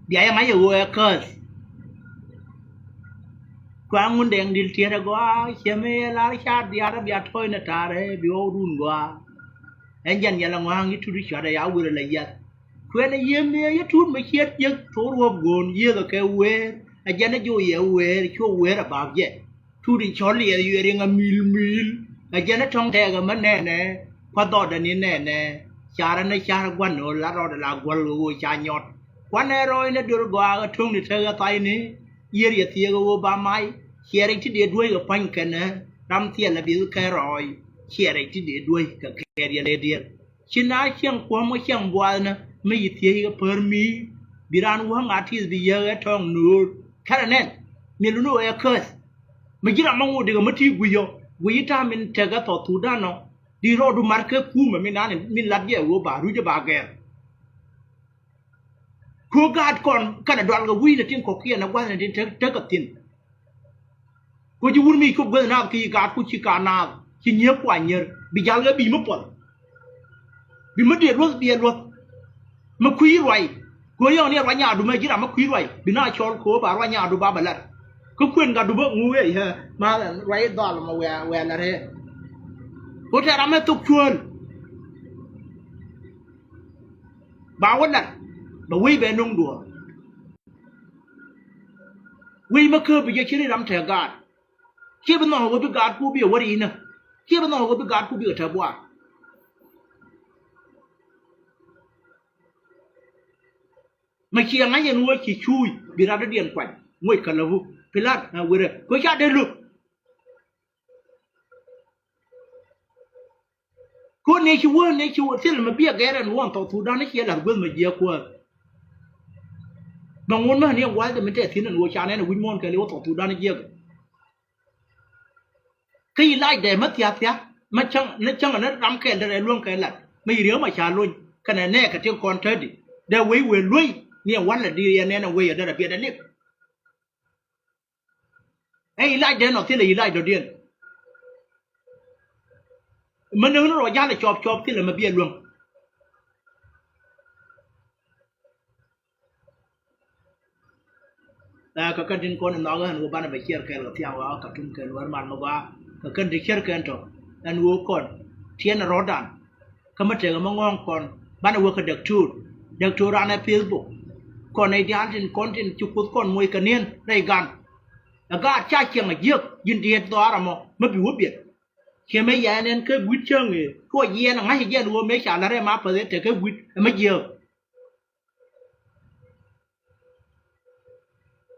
Bia yɛ ŋa̱c ɛ ɣöö ɛ käth. Kua Ŋundɛŋ di̱l tiɛt ɛ gɔaa ciɛ mi yɛ lar car diaal ɛ bia tɔ̱ɔ̱c ni ta̱a̱rɛ bi ɣɔw duun gɔaa. Ɛn jɛn yɛl ɛ ŋɔ̱a̱ŋ i̱ tut i̱ cuat ɛ ya wër ɛ la yiath. Kuɛn ɛ yiëë mëë yɛ tut mi ciɛt jiäk thok ruɔ̱p go̱o̱n yiëëk ɛ kɛ wëër ɛ jɛn ɛ jiɔ yɛ wëër cuɔ wëër ɛ ba̱a̱p jɛ. Tut in cɔl yɛ yuɛ riŋ a mil mil. Ɛ jɛn ɛ tɔ̱ŋ tɛɛk ɛmɛ nɛnɛ. Kua̱ dhɔɔdɛ ni nɛnɛ. Carɛ ni car gua̱n ɣöö la rɔɔdɛ la guäl ɣöö ca nyɔt. Kuanɛ rɔɔcnɛ duer gɔaa ɣä töŋni tek ɣä thayni. Yiër yɛ thiëëk ɣöö ba may. Ciɛ rɛc ti dee duäc kɛ pua̱ny kɛnɛ. Ram thiɛl ɛ bi̱th kɛ rɔɔc. Ciɛ rɛc ti dee duäc kɛ kɛɛt yɛ lëëdiɛn. Ci na cieŋ kuɔ̱m kä cieŋ buaathnä mi yi thiec kɛ pär mi. Bi raan wäŋ a ti̱th bi yäk ɛ tɔ̱ɔ̱ŋ nööt kärɛ nɛn. Mi̱el ni ɣöö ɛ käth. Mi ji̱ ram ma ŋot dikɛ mi ti gui̱c ɔ gui̱c i̱ ta̱a̱ min tekɛ thɔɔk Thudan ɔ. Di rɔɔdu mat kä kumɛ min nani min lat jɛ ɣöö ba ruc ɛ ba gɛr. Kö gaat kɔn kɛnɛ dual kɛ wi̱i̱nɛ tin kɔ̱kiɛn ɛ gua̱thni tin tek tek kɛ thi̱n. Kö ji̱ wur mi cop guäth naath ki yi gaat ku ci ka naath ci nyiek kua nyier bi jal kɛ bi mi puɔl. Bi mi diɛ luɔth biɛ luɔth. Mi kui̱ ruac kö yɔ̱ŋ ni ruac nyaadu mɛ ji̱ ram mi kui̱ ruac bi na cɔl kö ba ruac nyaadu ba bɛ lat. Kä kuën gatdu bä ŋu wee yɛ ma ruac dhɔl mɛ wɛɛ wɛɛ lat rɛɛ. Kö tɛ ram mɛ thok cuöl. Ba wä lat bɛ wec bɛ nuŋ duɔ̱ɔ̱r. Wec mä kä bi jɛ ci ri ram te gaat. Ci bi nhɔk wä bi gaat ku bi wä ri inä. Ci bi nhɔk wä bi gaat ku bi kɛ te buar. Mɛ ciɛ ŋa̱c ɛn wä ci cuuc bi rat dɔ̱diɛn kuany ŋuɔc kɛ läpu. Pilat ɛ wërɛ kö ca dee luk. Ko nɛ ci wä nɛ ci wä thil mɛ biɛ gɛr ɛn wä ɛn thɔk Thudan ni ciɛ la̱r guäth mɛ jiɛ kuäär. Mɛ ŋun mɛ ni ɛn gua̱l dɛ mi tɛ thi̱n ɛn wä ca nɛn ɛ wi̱c muɔ̱ɔ̱n kɛɛl i̱ wä thɔk Thudan ni jiɛk. Kä yi lac dɛ mɛ thia̱k thia̱k mɛ cäŋ ni cäŋ ni ram kɛɛl dɛ rɛ luäŋ kɛɛl lat mɛ yi riäm a ca lony kɛnɛ nɛɛkɛ tin kɔn tätdi dɛ wec wëë luey ni ɛn wa̱lɛ di yɛ nɛn ɛn wec ɛ dee rɛ biɛt ɛ lik. Ɛ ilac dee nɔ thilɛ ilac dɔ̱diɛn. Mä näk ni rɔ ja̱l ɛ cɔp cɔp thilɛ mä biɛ luäŋ. Ɛ kɛ kɛn tin kɔn in nhɔk ɣän wä banɛ bɛ ciɛr kɛɛl kɛ thiaŋ ɣɔaa kɛ tum kɛn wär man mi gɔaa kɛ kɛn ti ciɛr kɛn tɔ ɛn wä kɔn tiɛn rɔ̱dan. Kä mi tekɛ mi ŋɔ̱ɔ̱ŋ kɔn banɛ wä kɛ däktur. Däktur an ɛ Facebook kɔn nɛy diaal tin kɔn tin ci kuoth kɔn moc kɛ ni̱en rɛy gan. Ɛ gaat ca ciɛŋ a jiäk ji̱n diet dhɔaar ɛmɔ mi bi wä biɛt. Ciɛ mëë yɛn ɛn kä gui̱t cäŋ ëë kɛ wä yiɛn ɛ ŋa̱c ɛ jɛn ɣöö mëë ca la̱t ɛ ma päth ɛ tekɛ gui̱t ɛ mi jiääk.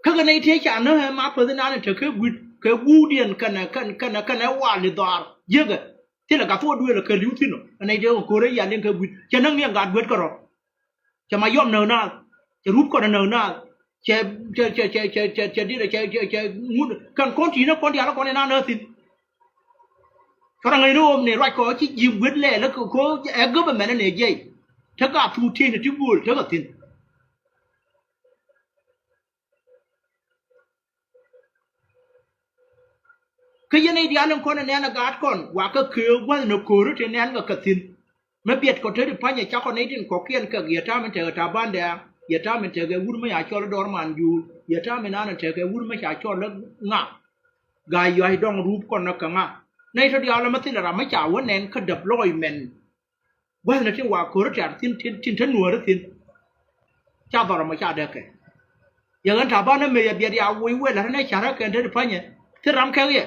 Kä kɛ nɛy tëë ca näk ɛ ma päth inan ɛ tekɛ gui̱t kɛ guudiɛn kɛnɛ kɛnɛ kɛnɛ kɛnɛ wal i̱ dhɔaar jiäkɛ. Thilɛ gat thuɔɔk duëël ɛ kɛ li̱w thi̱n ɔ ɛ nɛy tëë kɛ ko̱r ɛ yal in kɛ gui̱t cɛ näk ni ɛ gat gui̱t kärɔ̱. Cɛ ma yɔm näk naath. Cɛ rup kɔn näk naath. Cɛ cɛ cɛ cɛ cɛ cɛ cɛ cɛ diet cɛ cɛ cɛ ŋut kɛn kɔn ti̱i̱n kɔn diaal kɔn in a näk thi̱n. Cɔn a ŋäcni ɣöö ni ruac kɔ ci ji̱ guet lɛɛl ɛ kɛ ko̱ ɛ government ni jiɛc. Tekɛ a thuk ti̱i̱n ti gööl tekɛ thi̱n. Kä yɛn i̱ diaal in kɔn in nɛn ɛ gaat kɔn wakä köök gua̱th ni ko̱ri ti nɛn kɛ kɛ thi̱n. Mi biɛt kɔ te ti pa̱nyɛ cakɔ nɛy tin kɔ̱kiɛn kɛ yɛ ta̱a̱ min tekɛ ta̱a̱ bandɛ a yɛ ta̱a̱ min tekɛ wur mi ca cɔl i̱ dɔr man juul yɛ ta̱a̱ min an in tekɛ wur mi ca cɔl i̱ ŋa. Ga̱a̱c yua̱c dɔ̱ŋ rup kɔn ɛ kɛ ŋa. Nɛy tɔ diaal ɛmɛ thilɛ ram mi ca wä nɛn kä deployment. Gua̱thni tin wa ko̱ri tɛ̈r thi̱n tin tin te nuääri thi̱n. Ca dhɔr ɛmɔ ca dee kɛ. Yɛ ɣän ta̱a̱ banɛ mëë yɛ biɛt ya woc wëë la̱t ɛn ɛ ca̱rä kɛn te ti pa̱nyɛ. Thil ram kɛk yɛ.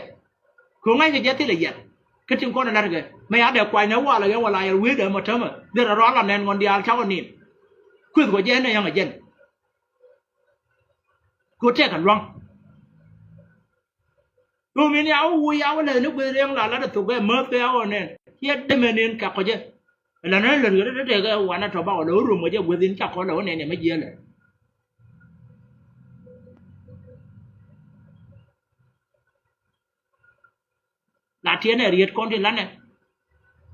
Kɛ ɣöö ŋa̱ckɛ jɛ thilɛ yɛt. Kä tin kɔn ɛ la̱t kɛ mëë ya dee kuany nɛ walɛ yɛn wala yɛn wee dee mɔ täämɛ. Dhil rɔ rɔ ala nɛn ŋɔn diaal cakɔ nin. Kueth kɔ jɛ ɛn ɛ yäŋ ɛ jɛn. Kɛ ɣöö tɛkɛ lua̱ŋ. Rum in ya wä wuc ya wä lɛth ni gueth riɛŋ la lat ɛ thok kɛ mäth kɛ ya wä nɛn ciɛ demɛ nin kɛ kɔcɛ. Ɛlɛn ni lät kɛ tet tekɛ wanɛ tɔ bak wä lɛ wä rum kɛ jɛ gueth in cak kɔn lɛ wä nɛn yɛ mɛ jiɛlɛ. La tiɛnɛ riet kɔn ti lanɛ.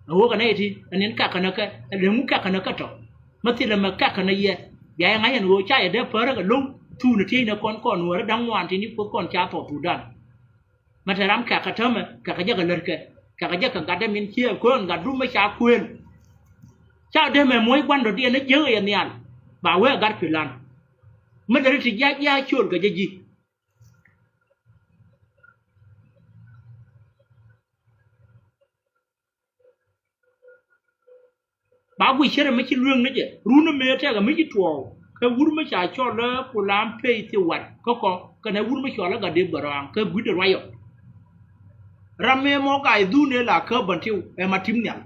Ɛ ɣöö kɛ nɛy ti ɛ ni̱n kɛ̈känä kɛ ɛ leŋu kɛ̈känä kɛ tɔ. Mä thilɛ mɛ kɛ̈känä yɛ bia yɛ ŋa̱c ɛn ɣöö ca yɛ dee pärä kɛ lo̱w. Thuunɛ tiecnɛ kɔn kɔn nuäärä da̱ŋ ŋuan tin i̱ Kuoth kɔn ca South Sudan. Mä te ram kɛ̈kä täämɛ kɛ̈kä jɛ kɛ lät kɛ kɛ̈kä jɛ kɛ gatdɛ min ciɛ kuëën gatdu mä ca kuëën. Ca dee mɛ muɔ̱c gua̱ndɔ̱diɛn ni jiäk ɛ yɛ nhial. Ba wee gat pi̱l lan. Mä lät ti jiac jiac ciöl kɛ jɛ ji̱. Ba guic cärɛ mi ci lueŋ ni jɛ run mëë tɛkɛ mi ci tuɔɔk kɛ wur mi ca cɔl lä Kulam pei thi wat kä kɔ kɛnɛ wur mi cɔl lä Gatdëëp Gɔ̱rɔaŋ kɛ gui̱dɛ ruac ɔ. Ram mëë mɔ gac dhun ëë la kä Bɛntiu ɛ ma tim nhial.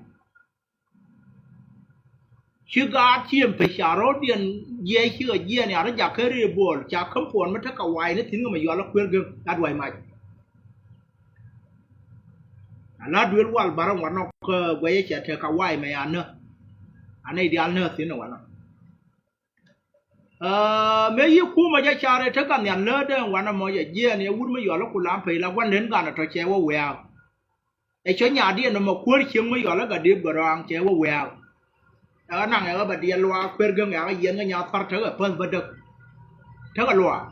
Ci gaat ciem pec ca rɔ̱diɛn jiɛc cikɛ jiɛɛn ya rɔ jakä rëë buɔl ca käm puɔn mi tekɛ wa̱i̱ ni thi̱n kɛ mɛ yual ɛ kuëër geŋ la dua̱c mac. Ala duël wal barä ŋuan nɔ kä guɛcä cɛ tekɛ wa̱i̱ mɛ ya nä. Anɛ i̱ diaal nä thi̱n ɛ wanɔ. Mëë yi kumä jɛ carɛ tekɛ nhial läätdä ŋuan ɛmɔ jɛ jiɛɛn yɛ wur mi yual ɛ Kulam pec la gua̱n len ganɛ tɔ cɛ wä wiaak. Ɛ cɔ nyaatdiɛn nɔmɔ kuäär cieŋ mi yɔl ɛ Gatdëëp Gɔ̱rɔaŋ cɛ wä wiaak. Ɛ ɣä naŋ ɛ ɣä bɛ diɛl luaak kuer geŋ ɛ ɣä yiɛn kä nyath par tekɛ päth bädäk. Tekɛ luaak.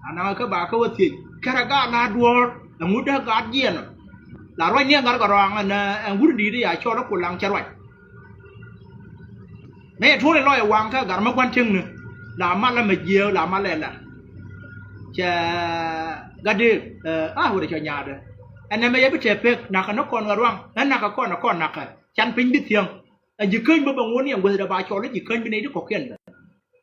A naŋ ɛ kä ba kä wä thiec kärɛ gaat na duɔ̱ɔ̱r ɛŋu dee gaat jiɛn ɔ. La ruac ni ɛn gat Gɔ̱rɔaŋ ɛn ɛn wur di̱i̱t ɛ ya cɔl ɛ Kulaŋ cɛ ruac. Mëë yɛ tuɔ̱ɔ̱r ilɔc ɛ waŋ kä gat mi gua̱n ti̱eŋni la mal ɛmɛ jiääk la mal ɛ lat. Cɛ Gatdëëp a wut ɛ cɔ nyaatdɛ. Ɛn ɛmɛ yɛ bi tɛɛ pek nakä ni kɔn ɣä ruaŋ ɛ nakä kɔn ɛ kɔn nakä can piny bi thiäŋ. Ɛ ji̱ käny bä bɛ ŋuɔ̱n ni ɛn guäthdɛ ba cɔl i̱ ji̱ käny bi nɛy ti kɔ̱kiɛn bɛ.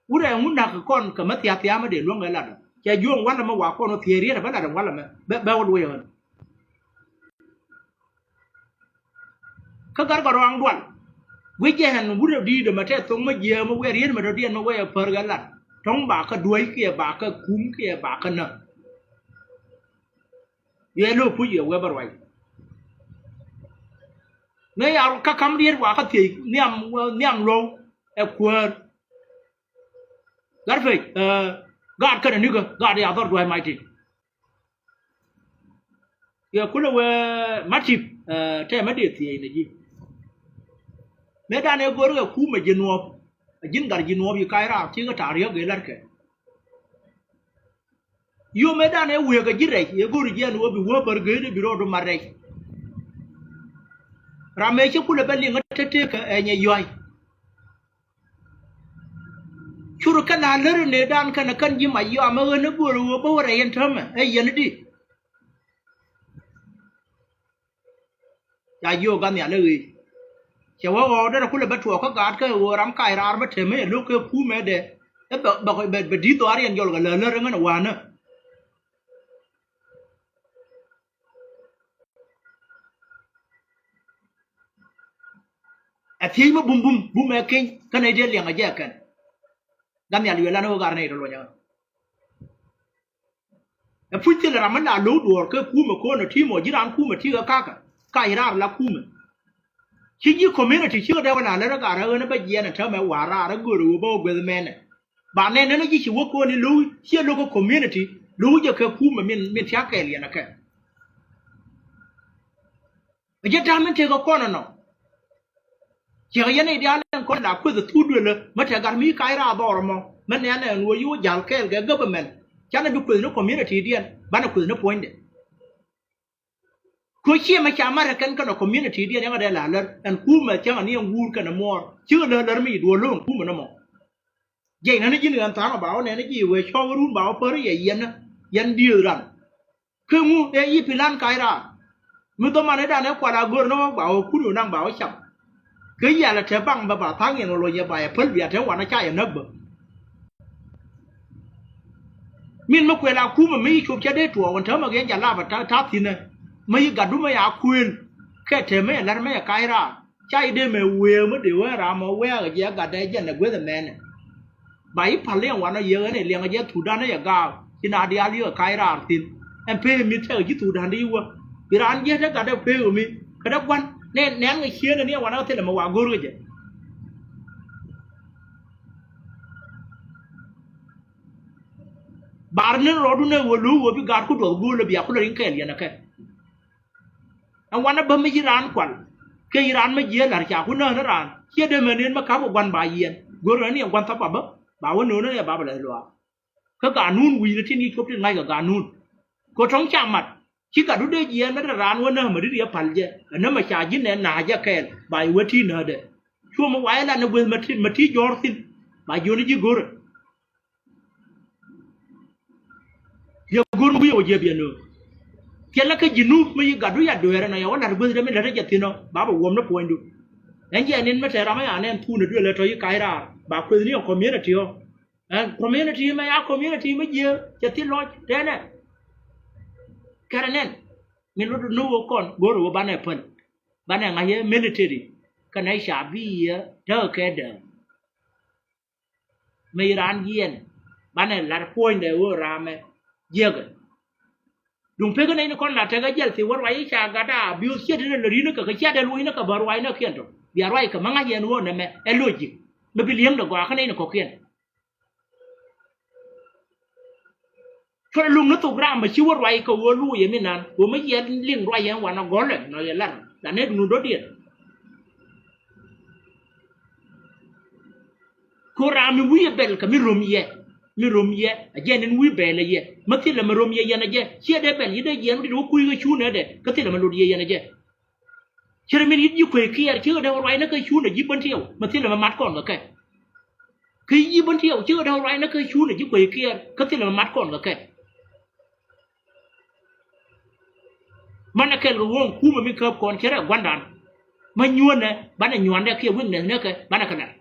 Wut ɛ ŋut nakä kɔn kɛ mä thia̱k thia̱a̱ mä dee luäŋ ɛ lat ɔ cɛ juɔ̱ɔ̱ŋ walɛ mä wa kɔn ɔ thiëë riet ɛ bä lat ɛn walɛ mɛ bɛ wä luɔc ɛ ɣän. Kä gat Gɔ̱rɔaŋ dual. Wi̱c jɛ ɛn wut ɛ di̱i̱t ɛmɛ tɛ thoŋ mä jiääk mä wɛɛr yet mɛ dɔ̱diɛn mä wɛɛr pär kɛ lat. Tɔ̱ŋ ba kä duäc kiɛ ba kä kum kiɛ ba kä näk. Yɛ lo̱k puc yɛ wee bä ruac. Mëë ya kä ka̱m riet wa kä thiec nhiam nhiam luɔ̱w ɛ kuäär. Gat pec gaat känɛ nikä gaat ya dhɔr dua̱c mac ti. Yɛ kulɛ wee matip tɛmɛ dee thiec nɛ ji̱. Mëë dan ɛ go̱r kɛ kumɛ ji̱ nuɔ̱ɔ̱p. Ɛ ji̱n gat ji̱ nuɔ̱ɔ̱p yi kac raar cikɛ ta̱a̱ riäk gee la̱rkɛ. Yom ëë dan ëë wëëkä ji̱ rɛc ëë go̱ri jiɛn ɣöö bi wä bär geet ëë bi rɔɔdu mat rɛc. Ram ëë cä kulɛ bɛ liŋ kä teteekä ɛ nyɛ yuay. Cur kɛn a lär ëë nëëdan kɛn ɛ kän ji̱ mac yɔam ɛ ɣän ëë go̱ri ɣöö bä wä rɛc ɛn täämɛ ɛ yɛn i̱di. Ca jiök gat nhial ɛ ɣëë. Cɛ wä ɣɔw derɛ kulɛ bä tuɔɔk kä gaat kä ɣöö ram kac raar bä tɛmɛ ɛ lo̱k kɛ kumɛ dɛ. Ɛ bɛ bɛ bɛ di̱th dhɔaar yɛn jɔl kɛ lär lär ɛ ŋän ɛ wa̱a̱nä. thiec mi bum bum bum ɛ keny kä nɛy dee liɛŋ ɛ jɛ ɛ kɛn. Gat nhial yuɛ lan ɣöö gar nɛy dee luɔny ɛ ɣän. Ɛ puc thilɛ ram mi la lo̱w duɔ̱ɔ̱r kɛ kumɛ ko̱n ɛ ti mɔ ji̱ raan kumɛ ti ɣä kakä ka i̱ raar la kumɛ. Ci ji̱ community cikɛ dee wä la lät ɛ gar ɛ ɣän ɛ bä jiɛn ɛ täämɛ wa̱a̱ raar ɛ gör ɛ ɣöö bä wä gueth mɛnɛ. Ba nɛn nɛn ɛ ji̱ ci wä ko̱n i̱ lo̱w ciɛ lo̱k ɛ community lo̱w jɛ kɛ kumɛ min min tia̱k kɛɛl yɛn ɛ kɛ. Ɛ jɛ ta̱a̱ min tëëk ɛ kɔn ɛnɔ. Ciɛkɛ yɛn i̱ diaal ɛn kɔn la kueth ɛ thuk duëlä mi te gat mi kac raar dhɔr ɛmɔ mi nɛn ɛn wä yo̱o̱ ja̱l kɛɛl kɛ government. Canɛ bi kueth ni community diɛn banɛ kueth ni puɔ̱nydɛ. Kɛ ciɛ mɛ ca mat ɛ kɛn kɛnɛ community diɛn yɛn kɛ dee la lär ɛn kumɛ cäŋɛ ni ɛn guur kɛnɛ muɔɔr cikɛ lär lär mi ci duɔ̱ɔ̱r lo̱o̱ŋ kumɛ ni mɔ. Jiɛc nani ji̱n ɣän tha̱a̱ŋ ɛ ba wä nɛn ji̱ wee cɔk run ba wä päri yɛ yɛn yɛn diëëth ran. Kä ŋu ɛ i̱ pi̱lan kac raar mi dhɔmanɛ danɛ kual a gör ni wä ba wä kut wä naŋ ba wä cam. Kä yɛl ɛ te baŋ bä ba tha̱a̱ŋ yɛn wä luɔc yɛ ba yɛ päl bia te wanɛ ca yɛ näk bä. Min mi kuɛl a kumɛ mi yi cop cɛ dee tuɔɔk ɛn täämɛ gɛn ca lap ɛ ta̱ ta̱ thi̱nɛ. Mi yi gatdu mi ya kuëël kɛ te mi yɛ la̱r mi yɛ kac raar. Ca i̱ dee mɛ wëë mi dee wee ram mɔ wɛɛkɛ jɛ gatdɛ jɛn ɛ gueth ɛmɛnɛ. Ba i̱ pa̱l ni ɛn wanɔ yieekä ni liɛŋɛ jɛ thukdan ni yɛ gaak ci na diaal yieekä ka̱c raar thi̱n. Ɛn pee mi tɛk ji̱ thukdan di wä bi raan jiɛ te gatdɛ pee mi kä dee gua̱n ni nɛn kɛ cieen ni ɛn wanɔ thilɛ mɛ wa go̱r kɛ jɛ. Bar ni rɔɔdu ni wä lo̱o̱ wä bi gaatku duɔth go̱o̱lä bia kulɛ riŋ kɛɛl yɛn ɛ kɛ. Ɛn wanɛ bä mi ci raan kual kɛ ci raan mi jiɛ la̱r ca ku nään ni raan ciɛ dee mɛ nen mi ka̱p kɛ gua̱n ba yiɛn go̱r ni ɛn gua̱n thap a bä ba wä no̱o̱n ni ɛ bap lɛ luaak. Kä ganun wi̱i̱ni tin ci cuɔp tin ŋa̱ckɛ ganun. Kɛ tɔ̱ŋ ca mat ci gatdu dee jiɛɛn mi te raan wä näämä di̱t yɛ pa̱l jɛ ɛ näämä ca ji̱ nɛn na̱a̱ jɛ kɛɛl ba ci wä ti̱i̱ näätdɛ. Cuɔ̱mɛ wa yɛ lat ni gueth mɛ ti mɛ ti jɔ̱ɔ̱r thi̱n ba jiɔni ji̱ go̱rä. Yɛ go̱r mi wi̱i̱ wä jiɛ biɛ nööŋ. Thilɛ kä ji̱ nup mi yi gatdu ya dueerä nɔ yɛ wä la̱t guethdä mi lätdä jɛ thi̱n ɔ ba bɛ wuɔ̱m ni puɔ̱nydu. Ɛn jiɛ nin mi te ram ɛ ya nɛn thuundɛ duël ɛ tɔ̱ yi ka̱c raar ba kueth ni ɔ community ɔ. Ɛn community mɛ ya community mi jiɛ cɛ thil lɔc tɛnɛ. Kɛrɛ nɛn min lot ni wä kɔn go̱r wä banɛ päl banɛ ŋa̱c yɛ military kɛnɛ ca bi yɛ däk kɛ däk. Mëë raan jiɛn banɛ lat puɔ̱nydɛ ɣöö raamɛ jiäkɛ. Duŋ pek nɛy ni kɔn la tekɛ jiɛl thi wä ruac i̱ ca gat a biöth ciet in lɛ ri̱n kä kɛ ciat dee luɔ̱c ni kɛ bä ruac ni kiɛn tɔ bia ruac kɛ mä ŋa̱c yɛn ɣöö nɛmɛ ɛ lo̱c ji̱ mi bi li̱eŋdɛ gɔaa kä nɛy ni kɔ̱kiɛn. Cuɛ luŋ ni thok ram mi ci wä ruac kɛ ɣöö luɔ̱c yɛ mi nan ɣöö mi yɛ liŋ ruac yɛn wanɛ gɔ̱lɛ nɔ yɛ lar la nɛ duŋ ni do̱diɛn. Ko ram mi wi̱i̱ ɛ bɛl kɛ mi rom yɛ mi rom yɛ a jɛ nin wi̱i̱ bɛl ɛ yɛ mi thilɛ mi rom yɛ yɛn ɛ jɛ ciɛ dee bɛl yi dee jiɛn wi̱i̱ dee wä kui̱ kä cuun ɛ dɛ kä thilɛ mi lot yɛ yɛn ɛ jɛ. Cɛ rɛ min yit ji̱ kuec kiɛɛr cikɛ dee wä ruac ni kä cuun ɛ ji̱ bän tiɛw mi thilɛ mi mat kɔn kɛ kɛ. Kä yi ji̱ bän tiɛw cikɛ dee wä ruac ni kä cuun ɛ ji̱ kuec kiɛɛr kä thilɛ mi mat kɔn kɛ kɛ. Manɛ kɛl kɛ ɣöö kumɛ mi käp kɔn cɛ rɛ gua̱ndan. Mä nyuɔ̱nɛ banɛ nyuandɛ kiɛ weakness ni kɛ banɛ kɛ lar.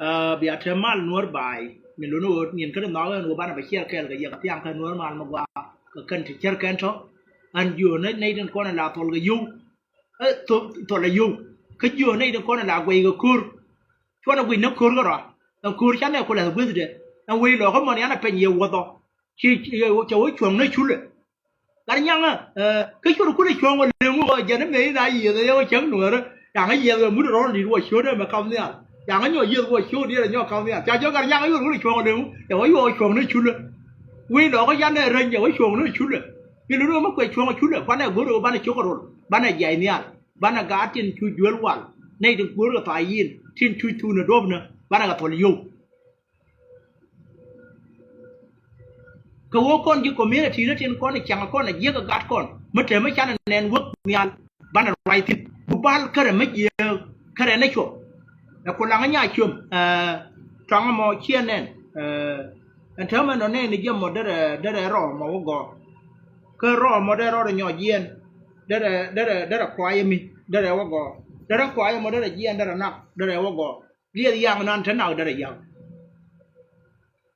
Aa, bia te mal nuɔ̱ɔ̱r baay mi luni ɣöö niɛn kä ti nhɔaak ɛn ɣöö banɛ bɛ ciɛɛr kɛɛl kɛ yɛ kɛ thiaŋ kɛ nuɔ̱ɔ̱r mal mi gɔaa kɛ kɛn ti cär kɛn tɔ̱. Ɛn jiöö nɛy tin kɔn ɛ la thɔl kɛ yio̱w. Ɛ, thol, thol a yio̱w. Kä jiöönɛ i̱ tin kɔn a la guɛc kɛ ko̱r. Cuɔn a guic ni ko̱r kärɔa. Ɛn ko̱r canɛ ku lɛth guethdɛ. Ɛn wec lɔɔkä mɔn yan a peny yɛ wuɔth ɔ. Ci, ci, cɛ wä cuɔ̱ŋ ni culɛ. Gat nyaŋä, ɛ, kä cuɔt kulɛ cuɔ̱ŋ wä leŋ wä jɛn ni mëë in a yiëth ɛ yɛ wä cäŋ nuäärä. Yaŋä yiëth wä mut rɔ̱ɔ̱n di̱t wä ciötdɛ mɛ kam nhial. Yaŋä nyɔ yiëth wä ciöt diet ɛ nyɔ kam nhial. Ca jɔk gat nyaŋä yuɔr kulɛ cuɔ̱ŋ wä leŋ wä. Cɛ wä yuɔk wä cuɔ̱ŋ ni culɛ. Wec lɔɔkä yanɛ reny cɛ wä cuɔ̱ŋ ni culɛ. Pi luni wä mi kuɛ cuɔ̱ŋ culɛ kuanɛ go̱r ɛ wä banɛ cio̱k kɛ rol banɛ jiac nhial. Banɛ gaat tin cu juel wal nɛy tin kuäär kɛ thaac yin tin cu thunä duɔ̱pnä banɛ kɛ thɔl yio̱w. Kɛ ɣöö kɔn ji̱ community ni tin kɔn i̱ caŋ kɔn a jiäk ɛ gat kɔn mi te mi canɛ nɛn wäk nhial banɛ ruac thi̱n ku bal kärɛ mi jiääk kärɛ ni cuɔp. Ɛ ku laŋä nya ciöm, ɛ, tɔaŋä mɔ ciɛ nɛn, ɛ, ɛn täämɛ nɔ nɛn ni jiɛm mɔ derɛ derɛ rɔɔmɔ wä gɔɔ. Kä rɔɔmɔ derɛ rɔɔdɛ nyɔ jiɛn derɛ derɛ derɛ kuayɛ mi derɛ wä gɔɔ. Derɛ kuayɛ mɔ derɛ jiɛn derɛ nak derɛ wä gɔɔ. Liɛth yaŋ nan te nak derɛ yaŋ.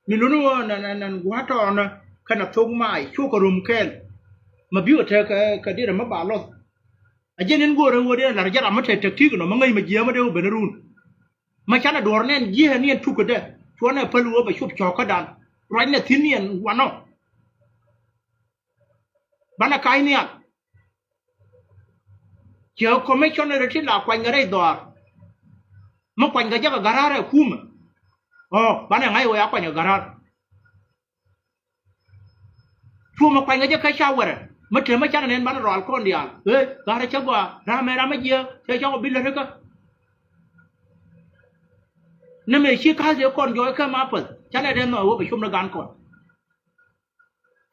Mi luni ɣöö nan nan nan gua̱a̱th tɔɔnä kɛnɛ thok mac cukɛ rom kɛɛl. Ma bi̱i̱ wä tekɛ kɛ diet ɛmɛ ba lɔth. A jiɛn in go̱o̱rɛ ɣöö dee lar jɛ ram mi te tɛk ti̱i̱k nɔ mi ŋäc mi jiääm mi dee wä ben run. Ma canɛ duɔ̱ɔ̱r nɛn jiääm ni ɛn tukädɛ cuɔnɛ päl ɣöö bɛ cop cɔ̱ɔ̱kädan. Ruacnɛ thi̱n ni ɛn wanɔ. Banɛ ka̱c nhial. Ciɛ commissioner ti la kuany kɛ rɛy dhɔaar. Mi kuany kɛ jɛ kɛ ga̱ra̱r ɛ kumɛ. Ɔ, banɛ ŋa̱c ɣöö ya kuany kɛ ga̱ra̱r. Cuɔmɛ kuany kɛ jɛ kä ca wɛrɛ. Mi te mi canɛ nɛn banɛ rɔal kɔn diaal. Ëë, ga̱rɛ cä gɔaa, ram ɛ ram ɛ jiɛ, cɛ cɔk bi lät rikä. Nɛ mɛ ci ka̱th ëë kɔn jɔɔc kä ma päth. Canɛ dee nhɔk ɣöö bɛ com ni gan kɔn.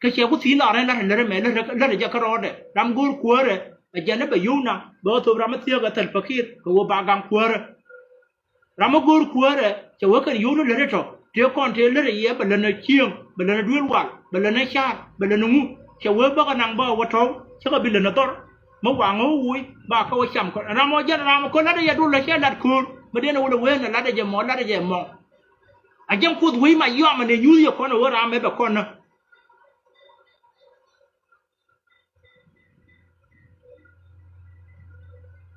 Kɛ cɛ ku thi̱i̱n la rɛn la rɛn lät ɛmɛ lät lät jɛ kä rɔɔdɛ ram go̱o̱r kuäärɛ. Ɛ jɛn ɛ bɛ yio̱w na bɛ ɣä thop ram ɛ thiäk ɛ thɛl Pakir kɛ ɣöö ba gaŋ kuäärɛ. Ram ɛ go̱o̱r kuäärɛ cɛ wee kɛn yio̱w ni lät ɛ tɔ̱ tëë kɔn tëë lät ɛ yɛ bɛ lät ni cieŋ bɛ lät ni duëël wal bɛ lät ni ca̱a̱r bɛ lät ni ŋu. Cɛ wee bäkɛ naŋ bä wä tɔ̱w cä kɛ bi lät ni dhɔr. Mi waŋ ɣä wä woc ba kä wä cam kɔn ram ɔ jɛn ram ɔ kɔn lat ɛ yɛ dul ɛ cɛ lat köör mi dee ni wä lɛ wee ni lat ɛ jɛ mɔ lat ɛ jɛ mɔ. A jɛn Kuoth wec ma yɔam ɛ ni nyuuth yɛ kɔn ɛ wä ram ɛ bɛ kɔn ni.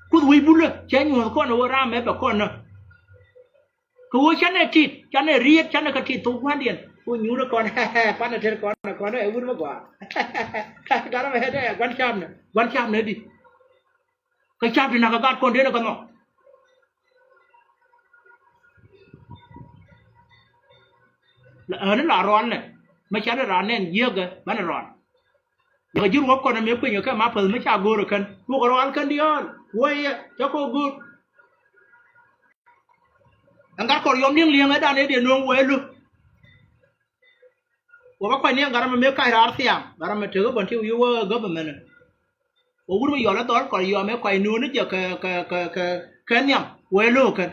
Kuoth wec bulä cɛ nyuɔ̱th kɔn ɛ ɣöö ram ɛ bɛ kɔn nä. Kɛ ɣöö canɛ tit canɛ riet canɛ kɛ tit thok gua̱ndiɛn ku nyuurä kɔn. Kuanɛ tet kɔn kɔn ɛ wut mi gɔaa. Gat mɛ ɛ gua̱n camnɛ gua̱n camnɛ di. Kɛ cap ti na̱k kɛ gat kɔn denɛ kɛ nhɔk. Ɣän la rɔɔl nɛ mɛ canɛ raan nɛn jiäkɛ banɛ rɔɔl. Yɛ kɛ ji̱ ruɔ̱k kɔn ɛmɛ kuenyɛ kɛ ma päth mi ca go̱o̱r ɛ kän. Duɔ̱kɛ rɔal kän diaal. Wä yɛ cä kɔ go̱o̱r. Ɛn gat kɔn yɔm li̱eŋ li̱eŋ ɛ dan ɛ dee no̱o̱ŋ wä ɛ lo̱k. Wä bä kuany ni ɛn gat ɛmɛ mëë kac raar thiaŋ. Gat ɛmɛ tekɛ bän ti wi̱i̱ wä government. Wä wur mi yɔl ɛ dhɔl kɔn yɔm ɛ kuany no̱o̱ni jɛ kɛ kɛ kɛ kɛ kɛ nhiam wä ɛ lo̱k kän.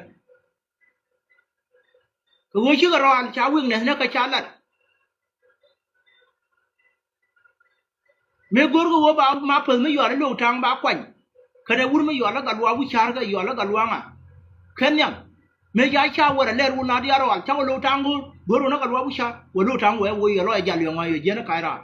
Kɛ ɣöö cikɛ rɔal ca weakness ni kɛ ca lat. Mëë go̱rkɛ ɣöö ba ma päth mi yɔal i̱ lo̱k ta̱ŋ ba kuany. Kɛnɛ wur mi yɔal i̱ gat luaak wi̱c ca̱rkɛ yɔal i̱ gat luaŋa. Kɛn nhiam mëë ca ca wɛr ɛ lɛr wun na diaal rɔal cakɔ lo̱k ta̱ŋ go̱r go̱r wun i̱ gat luaak wi̱c ca̱r wä lo̱k ta̱ŋ wɛɛ wä yɛ lɔc ɛ jal yɔ̱ŋ a yɛ jiɛn i̱ kac raar.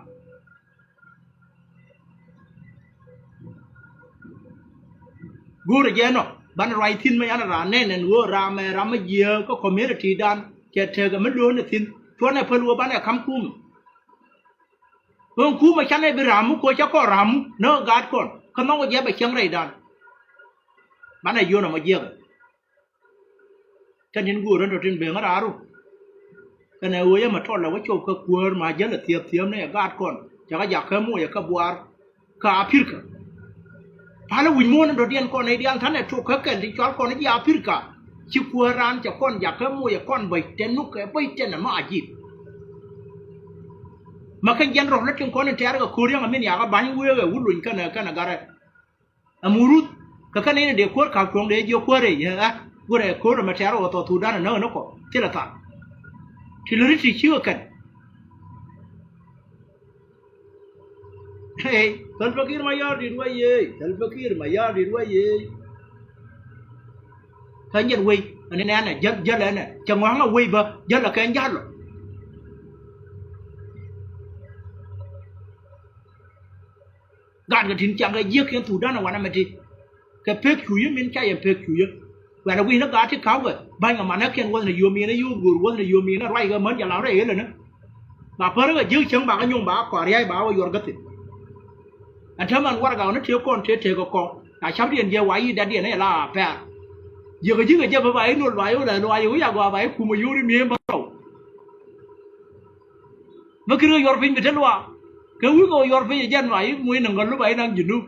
Go̱o̱rä jɛ nɔ banɛ ruac thi̱n mi yan raa nɛn ɛn ɣöö ram ɛ ram mi jiääk kä community dan cɛ tekɛ mi lo̱o̱n ɛ thi̱n. Cuɔnɛ päl ɣöö banɛ ka̱m kumɛ. Ɣöö kumɛ canɛ bi ra̱a̱mu koc cä kɔn ra̱a̱mu näk ɛ gaat kɔn kä nhɔk ɛ jɛ bɛ cieŋ rɛydan. Banɛ yio̱n ɛmɔ jiäkɛ. Kɛn tin guur rän tɔ tin beŋä raar ru. Kɛnɛ ɣöö yɛ mɛ tɔl lɛ wä cop kä kuäär ma jäl ɛ thiäp thiäp ni ɛ gaat kɔn cɛ kä jak kä moc ɛ kä buaar. Kä Apirika. Palä wi̱c muɔ̱ɔ̱n in dɔ̱diɛn kɔn i̱ diaal ta̱nɛ tok kä kɛl ti cɔal kɔn i̱ ji̱ Apirika. Ci kuäär raan cɛ kɔn jak kä moc ɛ kɔn bäc tɛn nuk kɛ bäc tɛn ɛmɔ a ji̱. Ma kɛn jɛn rɔ̱ lä tin kɔn in tɛ̈r kɛ ko̱r yäŋ amin yakä ba̱ny wëëkɛ wut lony kɛnɛ kɛnɛ garɛ. Ɛ muruth kɛ kɛn in dee kuäär ka̱p cuɔ̱ŋ dee jiök kuäär rɛy ɛ ɣa̱. Go̱rɛ ko̱r ɛmɛ tɛ̈r ɣɔth ɔ Thudan ɛ näk ni kɔ thilɛ thal. Ti lä ri ti cikɛ kɛn. Hey, Salva Kiir Mayardit wä yee, Salva Kiir Mayardit wä yee. Kä nyɛn wei ɛn nɛnɛ jäl jäl ɛnɛ cɛ ŋɔ̱a̱ŋä wei bä jäl ɛ kɛn ja̱l ɔ. Gat kɛ tin ciaŋ kɛ jiäk kɛn Thudan ɛ wanɛ mɛ ti. Kɛ pek cucä min ca yɛn pek cucä. Kuɛn ɛ wi̱i̱ ni gaat ti ka̱wkɛ ba̱ny kɛ manäkiɛn wäthni yom yɛn ɛ yio̱o̱k go̱o̱r wäthni yom yɛn ɛ ruac kɛ män jɛ la̱r rɛy ëlɛnä. Ba pär kɛ jiäk cäŋ ba kɛ nyoŋ ba kɔa̱r ria̱c ba wä yuɔr kä thi̱n. Ɛn täämɛ ɛn warɛga ɣän tëë kɔn tëë tëë kɛ kɔn na ca̱pdiɛn jiɛ wa yi̱ datdiɛn ɛ la a pɛr. Jiäk ɛ ji̱ kɛ jɛ bä ba i̱ nol ba i̱ wä lɛ luaac i̱ wi̱c a gɔaa ba i̱ kum ɛ yio̱o̱k ri mi̱eem bä rɔw. Mi kir kɛ yuɔr piny bi te luaak kɛ wi̱i̱ kɛ yuɔr piny ɛ jɛn ba i̱ muc naŋ kɛ lup a i̱ naŋ Junub.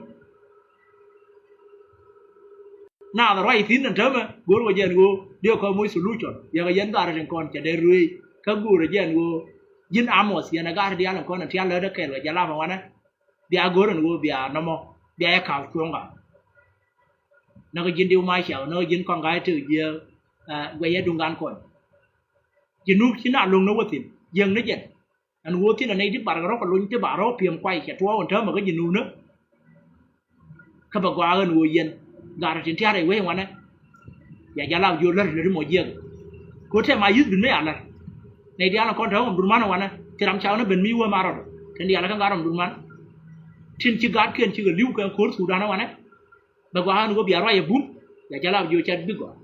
Naath ruac thi̱n ɛn täämɛ go̱o̱r wä jɛn ɣöö diɛ kɔ moc solution yɛ kɛ yɛn gaat rin kɔn cɛ dee ruëëc kä go̱o̱r ɛ jɛn ɣöö ji̱n Amos yɛn ɛ gaat diaal in kɔn in tial lät ɛ kɛl kɛ jɛ lap ɛ wanɛ. Bia go̱o̱r ɛn ɣöö bia nɔmɔ bia yɛ ka̱p cuɔ̱ŋ ɣa̱. Näk ji̱n diw ma ciaw näk ji̱n kɔn ga̱a̱c tek jiɛ guɛc yɛ duŋ gan kɔn. Ji̱ nup ci na lo̱ŋ ni wä thi̱n jiäŋ ni jɛn. Ɛn ɣöö thi̱n ɛ nɛy ti bar kɛ rɔ̱ kɛ lony ti bar rɔ̱ piɛm kuay cɛ tuɔɔk ɛn täämɛ kä ji̱ nup ni. Kä bɛ gɔaa ɣän ɣöö yɛn gat tin tia̱a̱r rɛy wec wanɛ. Bia jal ap jiök lär lät mɔ jiäk. Kɛ ɣöö tɛm a yuth dun mi a lär. Nɛy diaal ni kɔn te ɣɔm dun man wanɛ ti ram cak ni ben mi wä ma rɔt kɛn diaal ni kɛn gat ɣɔm dun man. Tin ci gatkiɛn cikɛ li̱w kɛn ko̱r Sudan wanɛ. Bɛ gɔaa ɛn ɣöö bia ruac ɛ bum. Bia jalap jiö cat bi gɔaa.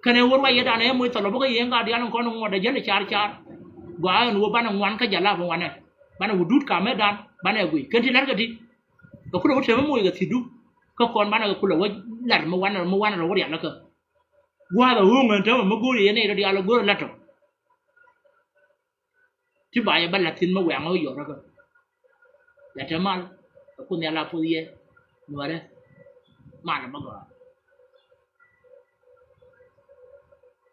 Kɛnɛ wä ruac yɛ danɛ ɛ moc thɔlɔ bä kä yɛn gat diaal in kɔn in ŋuɔt ɛ jäl ɛ car car. Gɔaa ɛn ɣöö banɛ ŋuan kä jalap in wanɛ. Banɛ wä dut kamɛ dan banɛ guic kɛn ti la̱rkɛ ti. Kɛ kulɛ wä temɛ moc kɛ thi̱tdu. Kä kɔn banɛ kɛ kulɛ wä lat mi wanɛ mi wanɛ rɔ wä rial kä. Gua̱a̱th a ɣööŋ ɛn täämɛ mi go̱o̱r yɛ nɛy rɔ diaal ɛ go̱o̱r ɛ la̱t tɔ. Ti ba yɛ bä la̱t thi̱n mi wɛ̈ŋä wä yɔt rɔ kä. La̱t te mal ɛ kun nhial a puɔth yɛ. Nuäärɛ mal ɛ bä gɔaa.